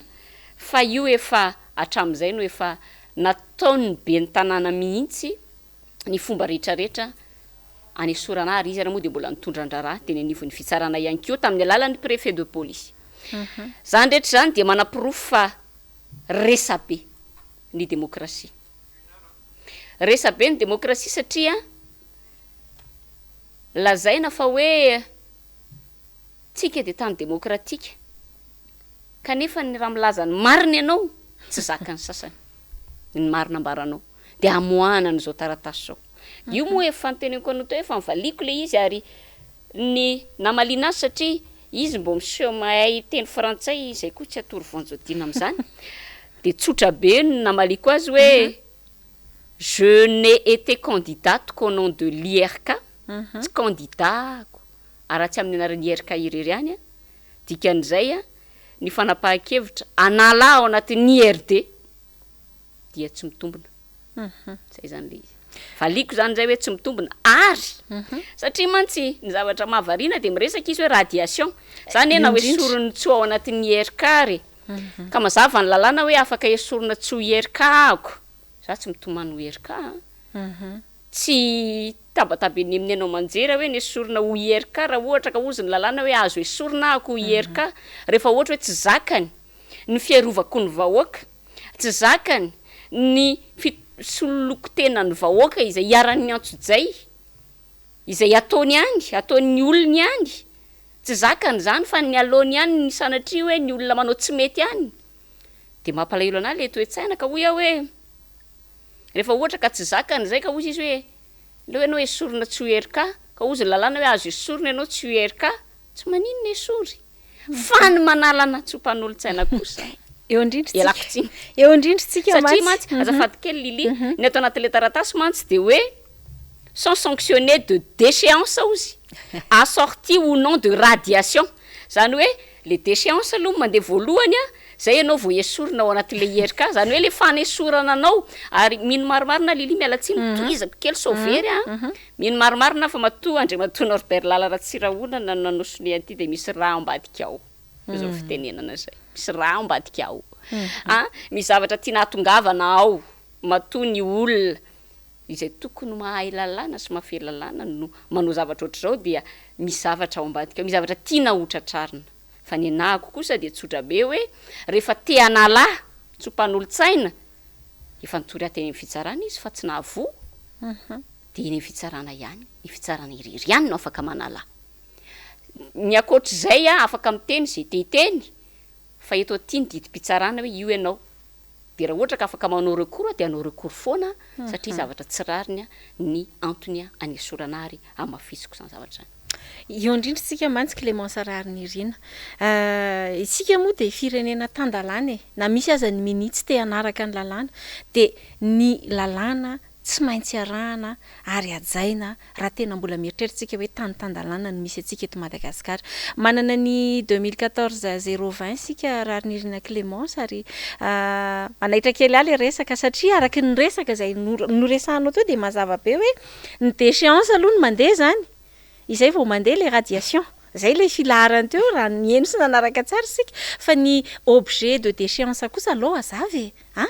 fa io efa hatramin'izay no efa nataon'ny ben'ny tanàna mihitsy ny fomba rehetrarehetra anesorana ary izy ary moa dia mbola nitondra an-draharaha teny anivon'ny fitsarana ihany koa tamin'ny alalan'ny préfet de police. Izany rehetra izany dia manaporofo fa resabe ny demokrasia. Resabe ny demokrasia satria lazaina fa hoe tsika dia tany demokratika kanefa ny raha milaza ny marina ianao tsy zakan'ny sasany ny marina ambaranao dia amoahana an'izao taratasy izao. Io moa efa noteneniko anao teo efa nivaliako ilay izy ary ny namaliana azy satria izy mbô miseho mahay teny frantsay izay koa tsy atoro voanjodina amin'izany dia tsotra be ny namaliako azy hoe je n'ai été candidate qu'au nom de l'IRK, tsy candidat-ko ary raha tsy amin'ny anaran'ny IRK irery ihany an, dikan'izay an, ny fanapahan-kevitra hanala ahy ao anatin'ny IRD dia tsy mitombina. Zay zany le izy. Valiako zany zay hoe tsy mitombina ary satria mantsy ny zavatra mahavariana dia miresaka izy hoe radiation. Zany hoe na ho esoriny tsy ho ao anatin'ny IRK ary e. Ka mazava ny lalàna hoe afaka esorina tsy ho IRK ahako. Za tsy mitomany ho IRK an. Tsy tabataben'ny amin'ny haino aman-jery aho hoe nesorina ho IRK raha ohatra ka hozy ny lalàna hoe azo esorina ahako ho IRK rehefa ohatra hoe tsy zakany ny fiarovako ny vahoaka. Tsy zakany ny fisoloko-tenan'ny vahoaka izay iharan'ny antsojay, izay ataony ihany, ataon'ny olony ihany. Tsy zakany izany fa ny aleony ihany ny sanatria hoe ny olona manao tsy mety ihany. Dia mampalahelo an'ahy ilay toe-tsaina ka hoy aho hoe, rehefa ohatra ka tsy zakany izay ka hozy izy hoe, aleo ianao esorina tsy ho IRK, ka hozy ny lalàna hoe azo esorina ianao tsy ho IRK, tsy maninona esory. Fa ny manalana tsy ho mpanolotsaina kosa. Eo indrindra tsika. Ialako tsiny. Eo indrindra tsika mantsy. Satria mantsy, azafady kely Lily, ny ato anatin'ilay taratasy mantsy dia hoe sont sanctionnés de déchéance hozy, assorti ou non de radiation. Izany hoe le déchéance aloha mandeha voalohany an, zay ianao vao esorina ao anatin'ilay IRK, izany hoe le fanesorana anao, ary mino marimarina Lily, miala tsiny, tohizako kely sao very an, Mino marimarina aho fa matoa Andriamatoa Norbert Lala Ratsirahonana no nanao sonia an'ity dia misy raha ambadika ao. Izao fitenenana izay. Misy raha ambadika ao. An, misy zavatra tiana hahatongavana ao matoa ny olona izay tokony mahay lalàna sy mahafehy lalàna no manao zavatra ohatr'izao dia misy zavatra ao ambadika ao, misy zavatra tiana hotratrarina. Fa ny anahako kosa dia tsotra be hoe rehefa te hanala tsy ho mpanolotsaina, efa nitory ahy teny amin'ny fitsarana izy fa tsy nahavoa. Dia eny amin'ny fitsarana ihany, ny fitsarana irery ihany no afaka manala. Ny ankoatr'izay afaka miteny izay te hiteny, fa eto aty ny didim-pitsarana hoe io ianao. Dia raha ohatra ka afaka manao recours dia hanao recours foana satria zavatra tsy rariny ny antony anesorana ary hamafisiko izany zavatra izany. Eo indrindra isika mantsy Clémence Raharinirina. Isika moa dia firenena tan-dalàna e! Na misy aza ny minia tsy te hanaraka ny lalàna dia ny lalàna tsy maintsy arahana ary hajaina raha tena mbola mieritreritra isika hoe tany tan-dalàna no misy antsika eto Madagasikara. Manana ny 2014 zéro vingt isika Raharinirina Clémence ary manaitra kely ahy ilay resaka satria araka ny resaka izay noresahanao teo dia mazava be hoe ny déchéance aloha no mandeha izany, izay vao mandeha ilay radiation. Izay ilay filaharana teo raha nihaino sy nanaraka tsara isika fa ny objet de déchéance kosa aloha hazava e! A!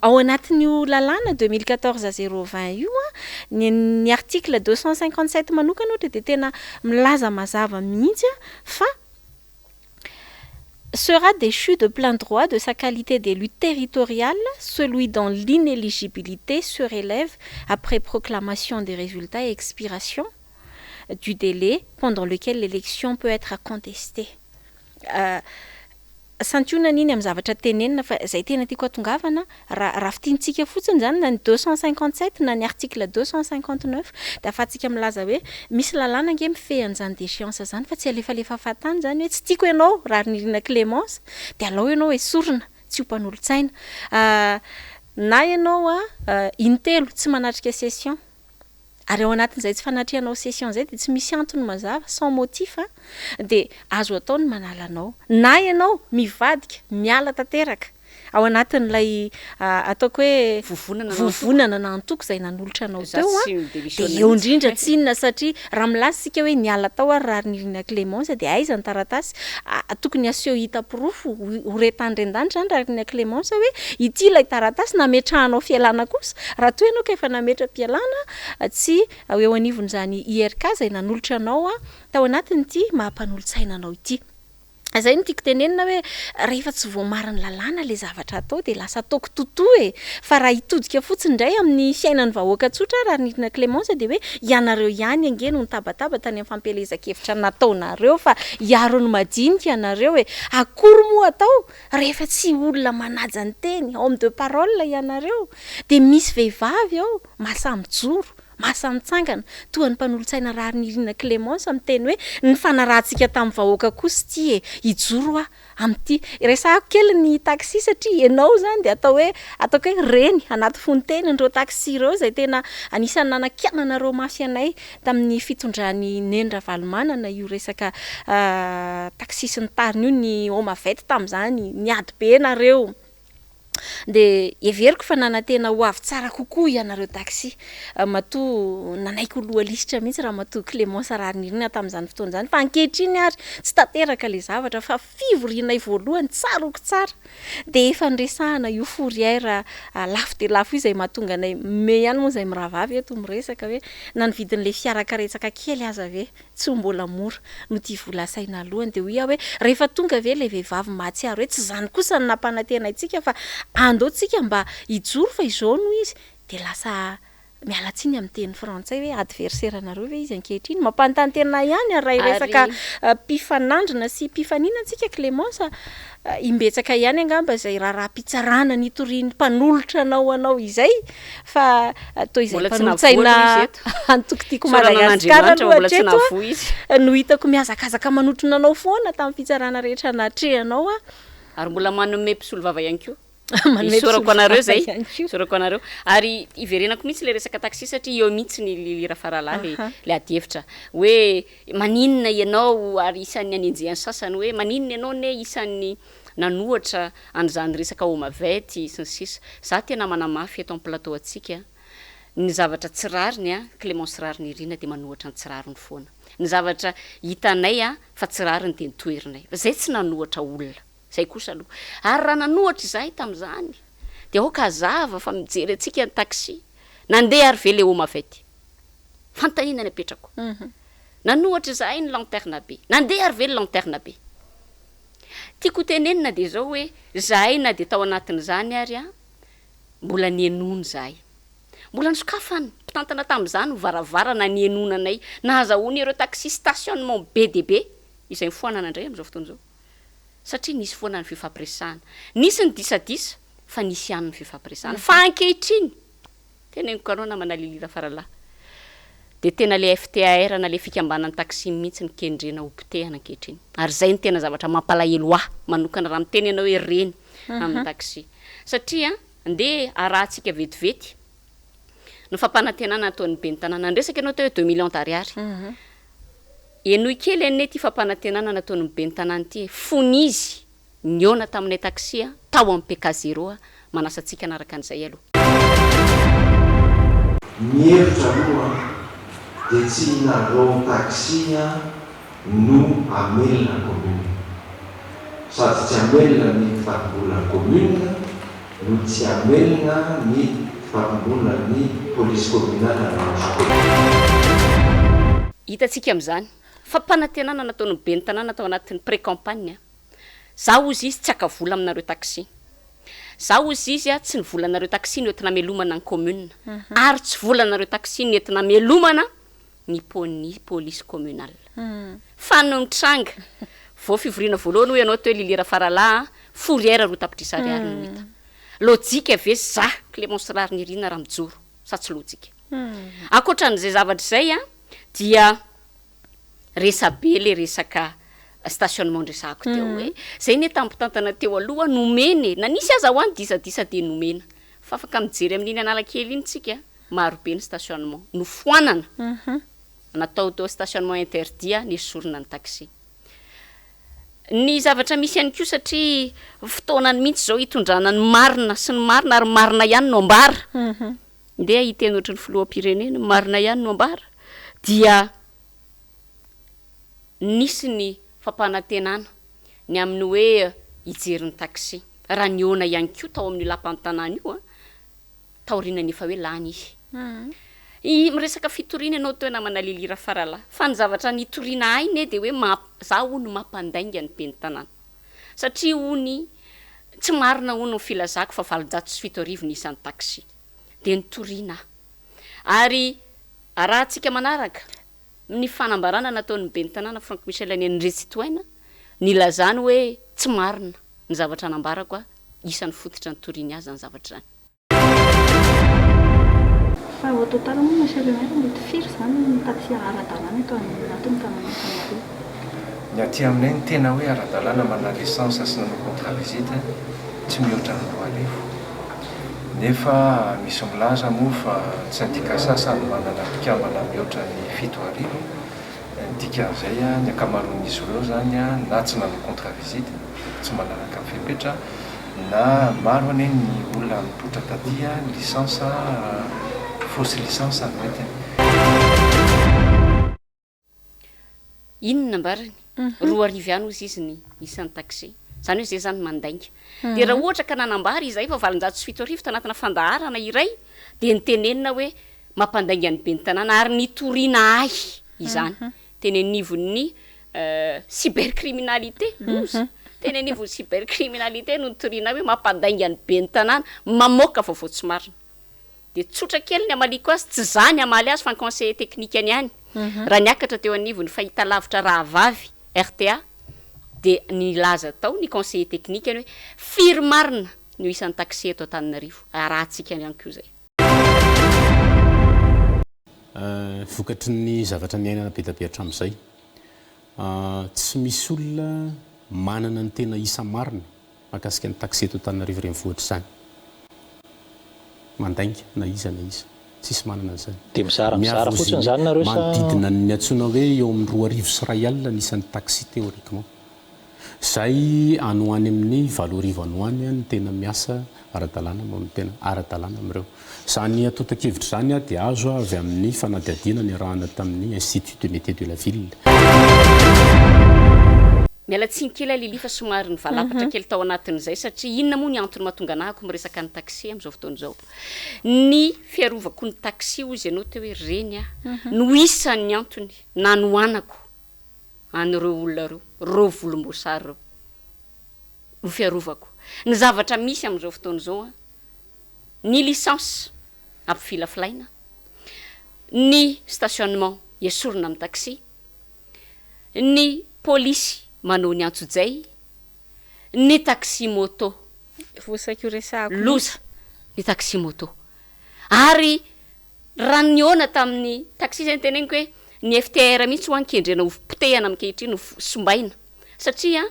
Ao anatin'io lalàna 2014 020 io an, ny ny article 257 manokana ohatra dia tena milaza mazava mihitsy an fa sera déchu de plein droit de sa qualité d'élu territorial celui dont l'inéligibilité se relève après proclamation des résultats et expiration du délai pendant lequel l'élection peut être contestée. Santionany iny amin'ny zavatra tenenina fa izay tena tiako hatongavana, raha raha fintinitsika fotsiny izany na ny 257 na ny article 259 dia ahafahantsika milaza hoe misy lalàna ange mifehy an'izany déchéance izany fa tsy alefalefa fahatany izany hoe tsy tiako ianao Raharinirina Clémence dia alao ianao esorina tsy ho mpanolotsaina. Na ianao intelo tsy manatrika session. Ary ao anatin'izay tsy fanatrehanao session izay dia tsy misy antony mazava, sans motif, dia azo atao ny manala anao. Na ianao mivadika, miala tanteraka ao anatin'ilay ataoko hoe vovonana na antoko izay nanolotra anao teo an, dia eo indrindra tsinona satria raha milaza isika hoe niala tao ary Raharinirina Clémence dia aiza ny taratasy? Tokony aseho hita porofo ho re tany ren-danitra izany Raharinirina Clémence hoe ity ilay taratasy nametrahanao fialana kosa raha toa ianao ka efa nametra-pialana tsy eo anivon'izany IRK izay nanolotra anao tao anatin'ity maha mpanolotsaina anao ity. Izay no tiako tenenina hoe rehefa tsy voamarin'ny lalàna ilay zavatra atao dia lasa ataoko toto e! Fa raha hitodika fotsiny indray amin'ny fiainan'ny vahoaka tsotra ary Nirina Clémence dia hoe ianareo ihany ange no nitabataba tany amin'ny fampielezan-kevitra nataonareo fa hiaro ny madinika ianareo e! Akory moa atao rehefa tsy olona manaja ny teny, homme de parole ianareo? Dia misy vehivavy ao mahasahy mijoro Masa mitsangana, toa ny mpanolotsaina Raharinirina Clémence miteny hoe ny nifanarahantsika tamin'ny vahoaka kosa ity e, hijoro aho amin'ity. Resahako kely ny taxi satria ianao izany dia atao hoe, ataoko hoe reny anaty fonon-tenin'ireo taxi ireo izay tena anisan'ny nanakiananareo mafy anay tamin'ny fitondran'i Neny Ravalomanana io resaka taxi sy ny tariny io, ny Omavet tamin'izany, niady be nareo. Dia heveriko fa nanantena ho avy tsara kokoa ianareo taxi. Matoa nanaiky ho loha lisitra mihitsy Ramatoa Clémence Raharinirina tamin'izany fotoana izany. Fa ankehitriny ary tsy tanteraka ilay zavatra fa fivorianay voalohany, tsaroako tsara, dia efa niresahana io fourrière lafo dia lafo io izay mahatonga anay, me ihany moa izay mirahavavy eto miresaka hoe na ny vidin'ilay fiara karetsaka kely aza ve tsy ho mbola mora noho ity vola asaina alohany. Dia hoy aho hoe, rehefa tonga ve ilay vehivavy mahatsiaro hoe tsy izany kosa no nampanantenaintsika fa andao tsika mba hijoro fa izao no izy, dia lasa miala tsiny amin'ny teny frantsay hoe adversaire-nareo ve izy ankehitriny? Mampanontany tena ahy ihany ary raha hiresaka mpifanandrina sy mpifaninana tsika Clémence a! Imbetsaka ihany angamba izay raharaham-pitsarana nitorian'ny mpanolotra anao anao izay fa toa izay Mbola tsy navoa mpanolotsaina aloha izy eto. antoko Tiako Isaorana Madagasikara an'Andriamanitra aloha mbola tsy hatreto navoa izy. no hitako mihazakazaka manotrona anao foana tamin'ny fitsarana rehetra natrehanao aho. Ary mbola manome mpisolovava ihany koa. Manome Isaorako anareo mpisolovava izay. ihany koa. Isaorako anareo. Ary iverenako mihitsy ilay resaka taxi satria eo mihitsy ny Lily Rafaralahy ilay ilay adihevitra. Hoe maninona ianao ary isan'ny anenjehan'ny sasany hoe maninona ianao anie isan'ny nanohatra an'izany resaka Omavet sy ny sisa. Za tena manamafy eto amin'ny plateau antsika, ny zavatra tsy rariny a, Clémence Raharinirina dia manohatra ny tsy rariny foana. Ny zavatra hitanay a fa tsy rariny dia notoherinay. Fa zay tsy nanohatra olona. Zay kosa aloha. Ary raha nanohatra izahay tamin'izany dia aoka hazava fa mijery antsika ny taxi. Nandeha ary ve le Omavet? Fanontaniana ny apetrako. Nanohatra izahay ny lanterne be. Nandeha ary ve ny lanterne be? Tiako ho tenenina dia izao hoe, izahay na dia tao anatin'izany ary an, mbola nihenona izahay. Mbola nosokafan'ny mpitantana tamin'izany ny varavarana nihenona anay, nahazahoana ireo taxi stationnement be dia be, izay nofoanana indray amin'izao fotoana izao. Satria nisy foana ny fifampiresahana. Nisy ny disadisa, fa nisy ihany ny fifampiresahana. Fa ankehitriny, Teneniko anao namana Lily Rafaralahy, dia tena le FTAR na le fikambanan'ny taxi mihitsy no kendrena ho potehana ankehitriny. Ary izay no tena zavatra mampalahelo ahy manokana raha miteny ianao hoe reny amin'ny taxi. Satria ndeha arahantsika vetivety ny fampanantenana nataon'ny ben'ny tanàna. Niresaka ianao teo hoe deux millions d'ariary. Henoy kely anie ity fampanantenana nataon'ny ben'ny tanàna ity e, fony izy Nihaona taminay taxi tao amin'ny PK Zéro aho, manasa antsika hanaraka an'izay aloha. Ny hevitra aloha dia tsy nareo taxi no hamelona ny commune. Sady tsy hamelona ny kitapom-bolan'ny commune no tsy hamelona ny kitapom-bolan'ny police communale any commune. Hitantsika amin'izany, fampanantenana nataon'ny ben'ny tanàna tao anatin'ny pré-campagne. Za ozy izy tsy haka vola aminareo taxi. Za ozy izy a tsy ny volanareo taxi no entina amelomana ny commune ary tsy volanareo taxi no entina amelomana ny poni police communale. Fa ny mitranga, Vao fivoriana voalohany hoy ianao teo Lily Rafaralahy a, fourrière 2 tapitrisa ariary no hita. Lojika ve za Clémence Raharinirina raha mijoro sa tsy lojika? Ankoatran'izay zavatra izay a, dia resa-be le resaka stationnement ndresahako teo hoe zay ne tamin'ny mpitantana teo aloha nomena e, na nisy aza hoa ny disadisa dia nomena fa afaka mijery amin'iny Analakely iny tsika, maro be ny stationnement nofoanana, natao teo stationnement interdit nesorina ny taxi. Ny zavatra misy ihany koa satria fotoanany mihitsy izao hitondrana ny marina sy ny marina ary marina ihany no ambara, ndeha hiteny ohatry ny filoham-pirenena, marina ihany no ambara, dia nisy ny fampanantenana ny amin'ny hoe hijery ny taxi. Raha nihaona ihany koa tao amin'io lapan'ny tanàna io taorian'ny efa hoe lany izy. I miresaka fitoriana ianao teo namana Lily Rafaralahy, fa ny zavatra nitoriana ahy ne dia hoe mamp- za hono mampandainga ny ben'ny tanàna. Satria hony tsy marina hono ny filazako fa 7800 ny isan'ny taxi. Dia nitoriana aho. Ary arahantsika manaraka ny fanambarana nataon'ny ben'ny tanàna Franck Michel Andriantsitohaina nilazany hoe tsy marina ny zavatra nambarako isan'ny fototra nitoriany azy izany zavatra izany. Fa au total moa Monsieur le Maire mety firy izany ny taxi ara-dalàna eto anatin'ny tanàn'Antananarivo? Ny aty aminay ny tena hoe ara-dalàna manana licence sy nanao contrat visite tsy mihoatra ny 2000. Nefa misy milaza moa fa ny syndicat sasany manana mpikambana mihoatra ny 7000, ny dikan'izay ny ankamaroan'izy ireo izany na tsy nanao contrat visite, tsy manaraka ny fepetra, na maro anie ny olona nipoitra taty licence fausse licence no entiny. Inona nambarany? 2000 ihany hozy izy ny isan'ny taxi. Izany hoe izay izany mandainga. Dia raha ohatra ka nanambara izahay fa 7800 tanatina fandaharana iray dia nitenenina hoe mampandainga ny ben'ny tanàna ary nitoriana ahy izany teny anivon'ny cybercriminalité, loza! Teny anivon'ny cybercriminalité no nitoriana ahy hoe mampandainga ny ben'ny tanàna, mamoaka vaovao tsy marina. Dia tsotra kely ny hamaliako azy, tsy za ny hamaly azy fa ny conseiller technique-ny ihany. Raha niakatra teo anivon'ny fahitalavitra rahavavy rta dia nilaza tao ny conseiller technique-ny hoe firy marina no isan'ny taxi eto Antananarivo, arahantsika ihany koa izay. Vokatry ny zavatra niainana be dia be hatramin'izay. Tsy misy olona manana ny tena isa marina mahakasika ny taxi eto Antananarivo renivohitra izany. Mandainga na iza na iza. Tsisy manana an'izany. Dia mizara mizara fotsiny izany nareo sa? Manodidina ny antsoina hoe eo amin'ny 2001 ny isan'ny taxi théoriquement. Zay any ho any amin'ny 8000 any ho any no tena miasa ara-dalàna no tena ara-dalàna amin'ireo. Izany antontan-kevitra izany dia azo avy amin'ny fanadihadiana niarahana tamin'ny Institut de métiers de la ville. Miala tsiny kely aho Lily fa somary nivalapatra kely tao anatin'izay satria inona moa ny antony mahatonga anahako miresaka ny taxi amin'izao fotoana izao? Ny fiarovako ny taxi hozy ianao teo hoe reny aho no isan'ny antony nanohanako an'ireo olona ireo, ireo volomboasary ireo no fiarovako. Ny zavatra misy amin'izao fotoana izao an, ny licence ampifilafilaina, ny stationnement esorina amin'ny taxi, ny polisy manao ny antsojay, ny taxi moto. Voasaika ho resahako mihitsy. Loza ny taxi moto. Ary Raha nihaona tamin'ny taxi izay no teneniko hoe ny FTR mihitsy ho'a no kendrena ho potehana ankehitriny, ho simbaina. Satria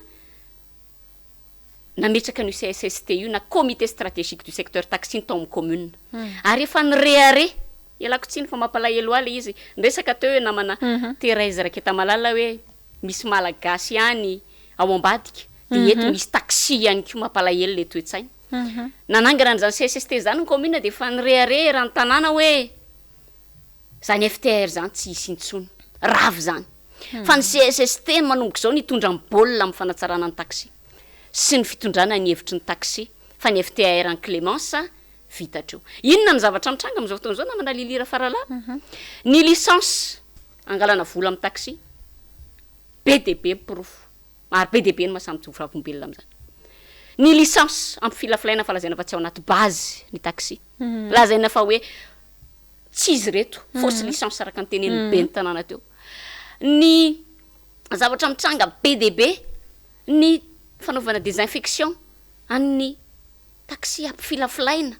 nametraka an'io CSST io na Comité Stratégique du Secteur Taxi ny tao amin'ny commune. Ary efa nirehareha, ialako tsiny fa mampalahelo ahy ilay izy, niresaka teo hoe namana Thérèse Raketamalala hoe misy Malagasy ihany ao ambadika, dia eto misy taxi ihany koa, mampalahelo ilay toe-tsaina. Nanangana an'izany CSST izany ny commune dia efa nirehareha eran'ny tanàna hoe izany FTR izany tsy hisy intsony. Rava izany. Fa ny CSST no manomboka izao nitondra ny baolina amin'ny fanatsarana ny taxi sy ny fitondrana ny hevitry ny taxi fa ny FTR an'i Clémence vita hatreo. Inona ny zavatra mitranga amin'izao fotoana izao namana Lily Rafaralahy? Ny licence angalana vola amin'ny taxi be dia be ny porofo. Ary be dia be ny maha samy vavolombelona amin'izany. Ny licence ampifilafilaina fa lazaina fa tsy ao anaty base ny taxi. Lazaina fa hoe tsy izy ireto, fausse licence araka ny tenenin'ny ben'ny tanàna teo. Ny zavatra mitranga be dia be. Ny fanaovana désinfection an'ny taxi ampifilafilaina,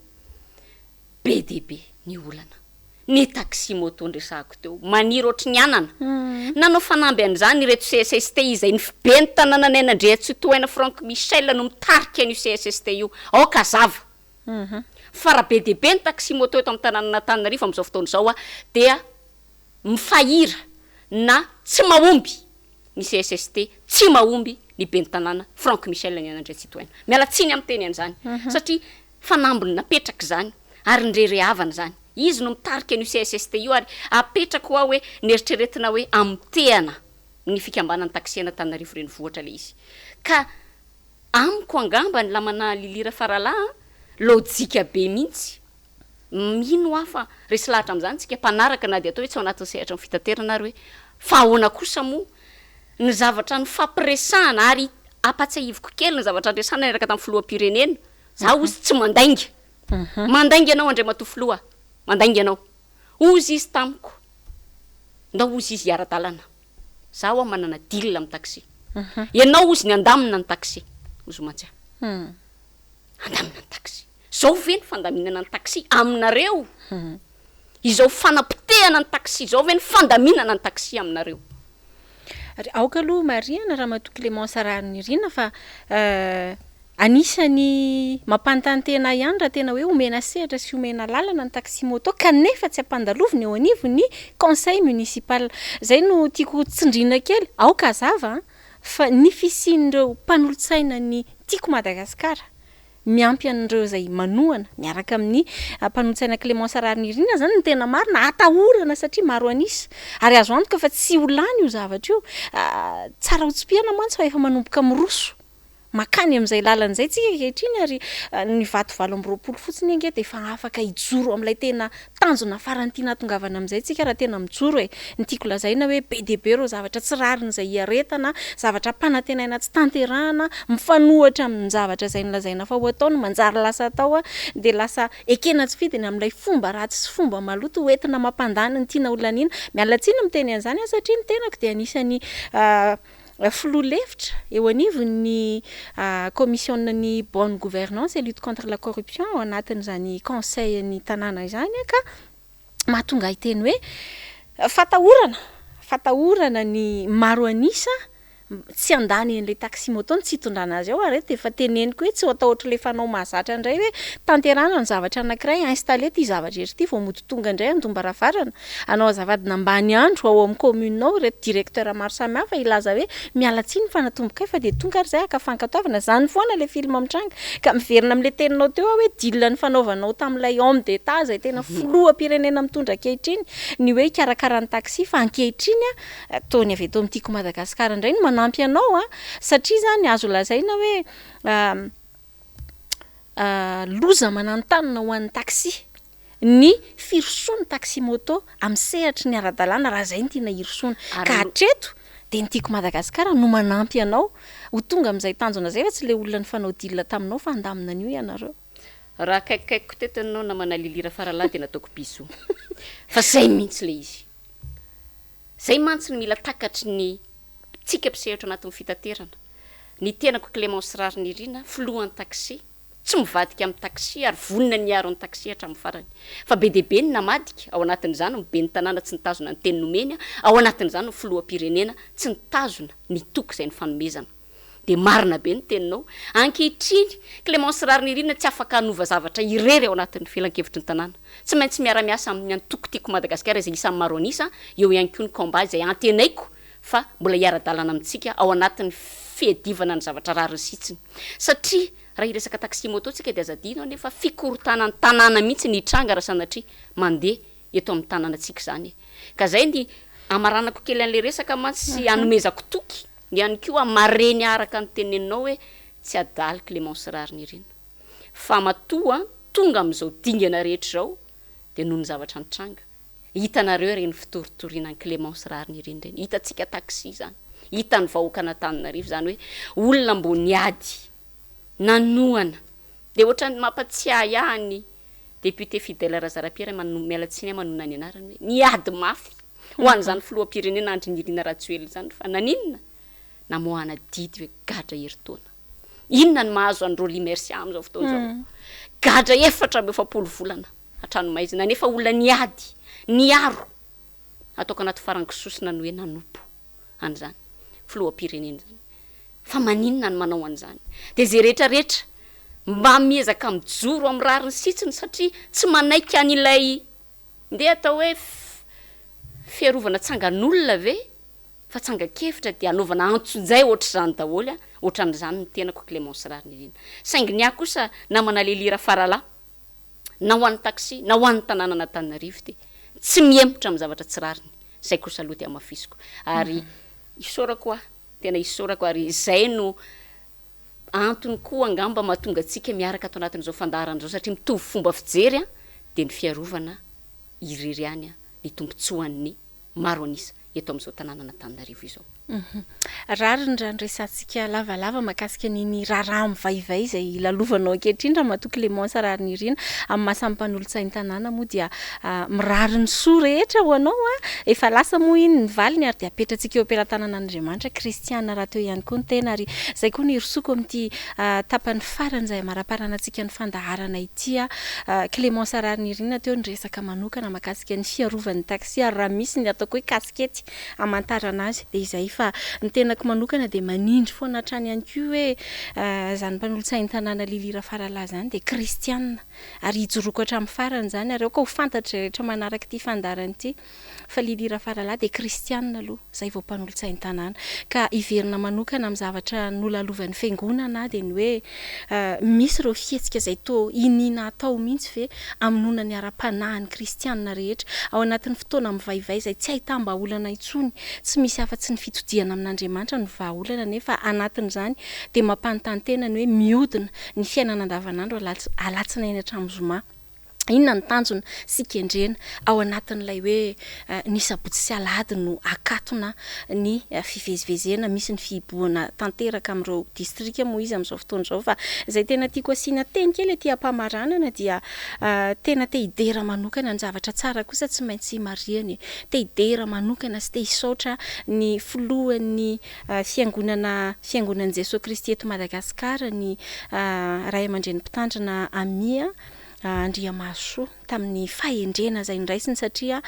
be dia be ny olana. Ny taxi moto niresahako teo, maniry ohatry ny anana. Nanao fanamby an'izany ireto CSST izay ny ben'ny tanànan'i Andriantsitohaina Franck Michel no mitarika an'io CSST io. Aoka hazava fa raha be dia be ny taxi moto eto amin'ny tanànan'Antananarivo amin'izao fotoana izao dia mifahira na tsy mahomby ny CSST, tsy mahomby ny ben'ny tanàna Franck Michel Niaina Andriantsitohaina. Miala tsiny aho miteny an'izany satria fanambiny napetraka izany ary nireharehavana izany. Izy no mitarika an'io CSST io ary apetrako aho hoe neritreretina hoe hamotehana ny fikambanan'ny taxi an'Antananarivo renivohitra ilay izy. Ka amiko angamba ny lamana Lily Rafaralahy an, lojika be mihitsy. Mino aho fa resy lahatra amin'izany isika mpanaraka na dia atao hoe tsy ao anatin'ny sehatry ny fitaterana ary hoe fa ahoana kosa moa ny zavatra nifampiresahana ary ampatsiahiviko kely ny zavatra niresahana niaraka tamin'ny filoham-pirenena, za hozy tsy mandainga, mandainga ianao Andriamatoa Filoha, mandainga ianao, hozy izy tamiko, ndao hozy izy hiara-dalana, za ho'a manana deal amin'ny taxi, ianao hozy ny handamina ny taxi, hozy mantsy aho. Handamina ny taxi. Zao ve ny fandaminana ny taxi aminareo? Izao fanapotehana ny taxi izao ve ny fandaminana ny taxi aminareo? Ary aoka aloha marihana Ramatoa Clémence Raharinirina fa anisan'ny mampanontany tena ahy ihany raha tena hoe omena sehatra sy omena lalana ny taxi moto kanefa tsy ampandalovina eo anivon'ny conseil municipal. Izay no tiako tsindriana kely, aoka hazava an! fa ny fisian'ireo mpanolotsaina ny Tiako Madagasikara miampy an'ireo izay manohana miaraka amin'ny mpanolotsaina Clémence Raharinirina izany no tena marina atahorana satria maro an'isa ary azo antoka fa tsy ho lany io zavatra io. Tsara ho tsipihana mantsy fa efa manomboka miroso Mankany amin'izay lalana izay tsika ankehitriny ary ny vato 28 fotsiny ange dia efa afaka hijoro amin'ilay tena tanjona farany tiana hahatongavana amin'izay tsika raha tena mijoro e! Ny tiako lazaina hoe be dia be ireo zavatra tsy rariny izay hiaretana, zavatra ampanantenaina tsy tanterahana, mifanohitra amin'ny zavatra izay nolazaina fa ho atao no manjary lasa atao dia lasa ekena tsy fidiny amin'ilay fomba ratsy sy fomba maloto hoentina mampandany ny tiana ho laniana. Miala tsiny miteny an'izany aho satria ny tenako dia anisan'ny Filoha lefitra eo anivon'ny kaomisionin'ny bonne gouvernance et lutte contre la corruption ao anatin'izany conseil ny tanàna izany ka mahatonga ahy hiteny hoe fatahorana, fatahorana ny maro an'isa tsy handany an'ilay taxi moto ny tsy hitondrana azy ao ary eto efa teneniko hoe tsy ho atao ohatr'ilay fanao mahazatra indray hoe tanterahana ny zavatra anankiray installer ity zavatra ery ity vao mody tonga indray andoham-baravarana Hanao azafady nambany andro ao amin'ny commune ao ireto directeur maro samihafa hilaza hoe miala tsiny fa natombokay fa dia tonga ary izay haka fankatoavana. Izany foana ilay film mitranga. Ka miverina amin'ilay teninao teo aho hoe deal nifanaovanao tamin'ilay homme d'Etat izay tena filoham-pirenena mitondra ankehitriny ny hoe hikarakara ny taxi fa ankehitriny toa ny avy eto amin'ny Tiako Madagasikara indray no manampy anao satria izany azo lazaina hoe loza mananontanona ho an'ny taxi. ny firosoan'ny taxi-moto amin'ny sehatry ny ara-dalàna raha izay no tiana hirosoana. Ka hatreto dia ny Tiako Madagasikara no manampy anao ho tonga amin'izay tanjona izay fa tsy ilay olona nifanao deal taminao fa handamina an'io ianareo. Raha akaikikaikiko teto ianao namana Lily Rafaralahy dia nataoko bisous. Fa zay mihitsy ilay izy. Zay mantsy no mila takatry ny tsika mpisehatra anatin'ny fitaterana. Ny tenako Clémence Raharinirina, filohan'ny taxi, Tsy mivadika amin'ny taxi ary vonona ny hiaro ny taxi hatramin'ny farany. Fa be dia be ny namadika, ao anatin'izany ny ben'ny tanàna tsy nitazona ny teny nomeny, ao anatin'izany ny filoham-pirenena tsy nitazona ny toky izay nifanomezana. Dia marina be ny teninao. Ankehitriny, Clémence Raharinirina tsy afaka hanova zavatra irery ao anatin'ny filankevitry ny tanàna. Tsy maintsy miara-miasa amin'ny antoko Tiako Madagasikara izay isan'ny maro an'isa, eo ihany koa ny combat izay antenaiko fa mbola hiara-dalana amintsika ao anatin'ny fiadivana ny zavatra rariny sy hitsiny. Satria raha hiresaka taxi moto tsika dia aza adino anie fa fikorontanan'ny tanàna mihitsy ny hitranga raha sanatria mandeha eto amin'ny tanànantsika izany e. Ka izay ny hamaranako kely an'ilay resaka mantsy sy hanomezako toky ihany koa hamareny araka ny teneninao hoe tsy adaly Clémence Raharinirina fa matoa tonga amin'izao dingana rehetra izao dia noho ny zavatra nitranga. Hitanareo ireny fitoritoriana an'i Clémence Raharinirina ireny. Hitantsika taxi izany. Hitan'ny vahoakan'Antananarivo izany hoe olona mbo niady, nanohana. Dia ohatran'ny mampatsiahy ahy ny député Fidèle Razarapiera, miala tsiny aho manonona ny anarany, hoe niady mafy ho an'izany filoham-pirenena Andry Nirina Rajoelina izany fa naninona? Namoahana didy hoe gadra herintaona. Inona no mahazo an'i Rolly Mercia amin'izao fotoana izao? Gadra 44 volana an-tranomaizina nefa olona niady, niaro, ataoko anaty farango sosona ny hoe nanompo an'izany filoham-pirenena izany. Fa maninona no manao an'izany? Dia izay rehetra rehetra mba miezaka mijoro amin'ny rariny sitsiny satria tsy manaiky an'ilay ndeha atao hoe fiarovana tsangan'olona ve fa tsangan-kevitra dia anaovana antsonjay ohatr'izany daholo an, ohatran'izany ny tenako Clémence Raharinirina. Saingy ny ahy kosa namana Lily Rafaralahy na ho an'ny taxi na ho an'ny tanànan'Antananarivo dia tsy mihemotra amin'ny zavatra tsy rariny, izay kosa aloha dia hamafisiko ary isaorako aho, tena isaorako ary izay no antony koa angamba mahatonga antsika miaraka ato anatin'izao fandaharana izao satria mitovy fomba fijery an, dia ny fiarovana irery ihany ny tombontsoan'ny maro an'isa eto amin'izao tanànan'Antananarivo izao. Rariny raha ny resahantsika lavalava mahakasika an'iny raharaha mivaivay izay lalovanao ankehitriny Ramatoa Clémence Raharinirina. Amin'ny maha samy mpanolotsain'ny tanàna moa dia mirary ny soa rehetra ho anao an! Efa lasa moa iny ny valiny ary dia apetratsika eo am-pelatanan'Andriamanitra, kristiana rahateo ihany koa ny tena ary izay koa no hirosoako amin'ity tapany farany izay hamaraparanantsika ny fandaharana ity. Clémence Raharinirina teo niresaka manokana mahakasika ny fiarovan'ny taxi ary raha misy ny ataoko hoe kasikety hamantarana azy dia izay fa ny tenako manokana dia manindry foana hatrany ihany koa hoe izany mpanolotsain'ny tanàna Lily Rafaralahy izany dia kristiana ary hijoroako hatramin'ny farany izany ary aoka ho fantatr'izay rehetra manaraka ity fandaharana ity fa Lily Rafaralahy dia kristiana aloha izay vao mpanolotsain'ny tanàna ka hiverina manokana amin'ny zavatra nolalovan'ny fiangonana aho dia ny hoe Misy ireo fihetsika izay toa iniana atao mihitsy ve hamonoana ny ara-panahin'ny kristiana rehetra ao anatin'ny fotoana mivaivay izay tsy ahitam-bahaolana intsony? Tsy misy afa-tsy ny fitodihana amin'Andriamanitra no vahaolana nefa anatin'izany dia mampanontany tena ny hoe mihodina ny fiainana andavanandro alatsinainy hatramin'ny zoma. Inona no tanjona sy kendrena ao anatin'ilay hoe ny sabotsy sy alahady no akatona ny fivezivezena, misy ny fihibohana tanteraka amin'ireo distrika moa izy amin'izao fotoana izao fa izay tena tiako asiana teny kely aty am-pamaranana dia tena te hidera manokana ny zavatra tsara kosa tsy maintsy marihana e, te hidera manokana sy te hisaotra ny filohan'ny fiangonana Fiangonan'i Jesoa Kristy eto Madagasikara ny Ray aman-dreny mpitandrina Amia Andriamahasoa tamin'ny fahendrena izay noraisiny satria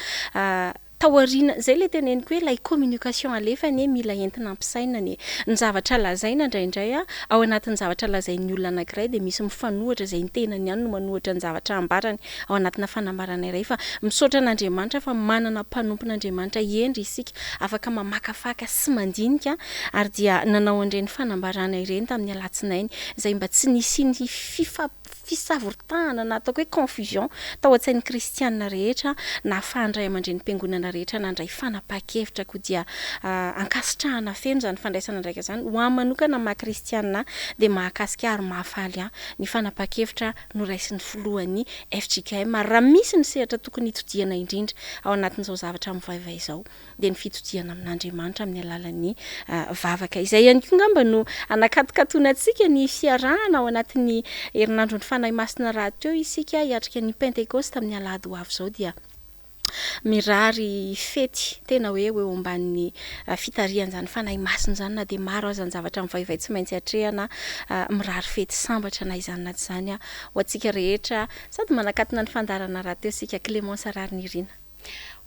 taoriana izay ilay teneniko hoe ilay communication alefa anie mila entina ampisainana e! Ny zavatra lazaina indraindray ao anatin'ny zavatra lazain'ny olona anankiray dia misy mifanohitra izay ny tenany ihany no manohitra ny zavatra ambarany ao anatina fanambarana iray fa misaotra an'Andriamanitra fa manana mpanompon'Andriamanitra hendry isika afaka mamakafaka sy mandinika ary dia nanao an'ireny fanambarana ireny tamin'ny alatsinainy izay mba tsy nisian'ny fifa fisavoritahana na ataoko hoe confusion tao an-tsain'ny kristiana rehetra nahafahan'ny ray aman-drenim-piangonana rehetra nandray fanapahan-kevitra koa dia ankasitrahana feno izany fandraisana andraikitra izany. Ho ahy manokana maha kristiana ahy dia mahakasika ahy ary mahafaly ahy ny fanapahan-kevitra noraisin'ny filohan'ny fjkm ary raha misy ny sehatra tokony hitodihana indrindra ao anatin'izao zavatra mivaivay izao dia ny fitodihana amin'Andriamanitra amin'ny alalan'ny vavaka. Izay ihany koa angamba no anakatokatoana antsika ny fiarahana ao anatin'ny herinandron'ny Fanahy Masina rahateo isika hiatrika ny Pentekosta amin'ny alahady ho avy izao dia mirary fety tena hoe ho eo ambanin'ny fitarihan'izany Fanahy Masina izany na dia maro aza ny zavatra mivaivay tsy maintsy atrehana, mirary fety sambatra na izany na tsy izany ho antsika rehetra sady manakatona ny fandaharana rahateo isika Clémence Raharinirina.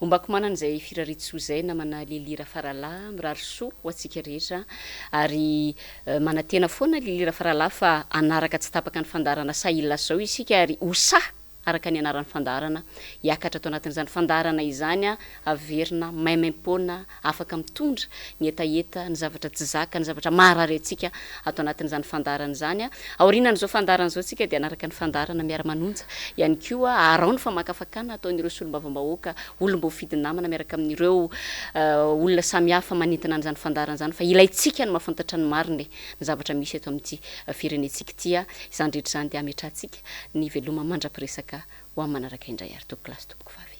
Ombako manana izay firariantsoa izay namana Lily Rafaralahy, mirary soa ho antsika rehetra ary manantena foana Lily Rafaralahy fa hanaraka tsy tapaka ny fandaharana Sahy Lazao isika ary ho sahy araka ny anaran'ny fandaharana hiakatra ato anatin'izany fandaharana izany averina maimaimpoana afaka mitondra ny hetaheta, ny zavatra tsy zaka, ny zavatra maharary antsika ato anatin'izany fandaharana izany. Aorianan'izao fandaharana izao isika dia hanaraka ny fandaharana Miara-manonja ihany koa. Araho ny famakafakana ataon'ireo solombavambahoaka, olom-boafidy namana miaraka amin'ireo olona samihafa manintona an'izany fandaharana izany fa ilaintsika ny mahafantatra ny marina e, ny zavatra misy eto amin'ity firenentsika ity. Izany rehetra izany dia hametrahantsika ny veloma mandra-piresaka ho amin'ny manaraka indray ary tompokolahy sy tompokovavy.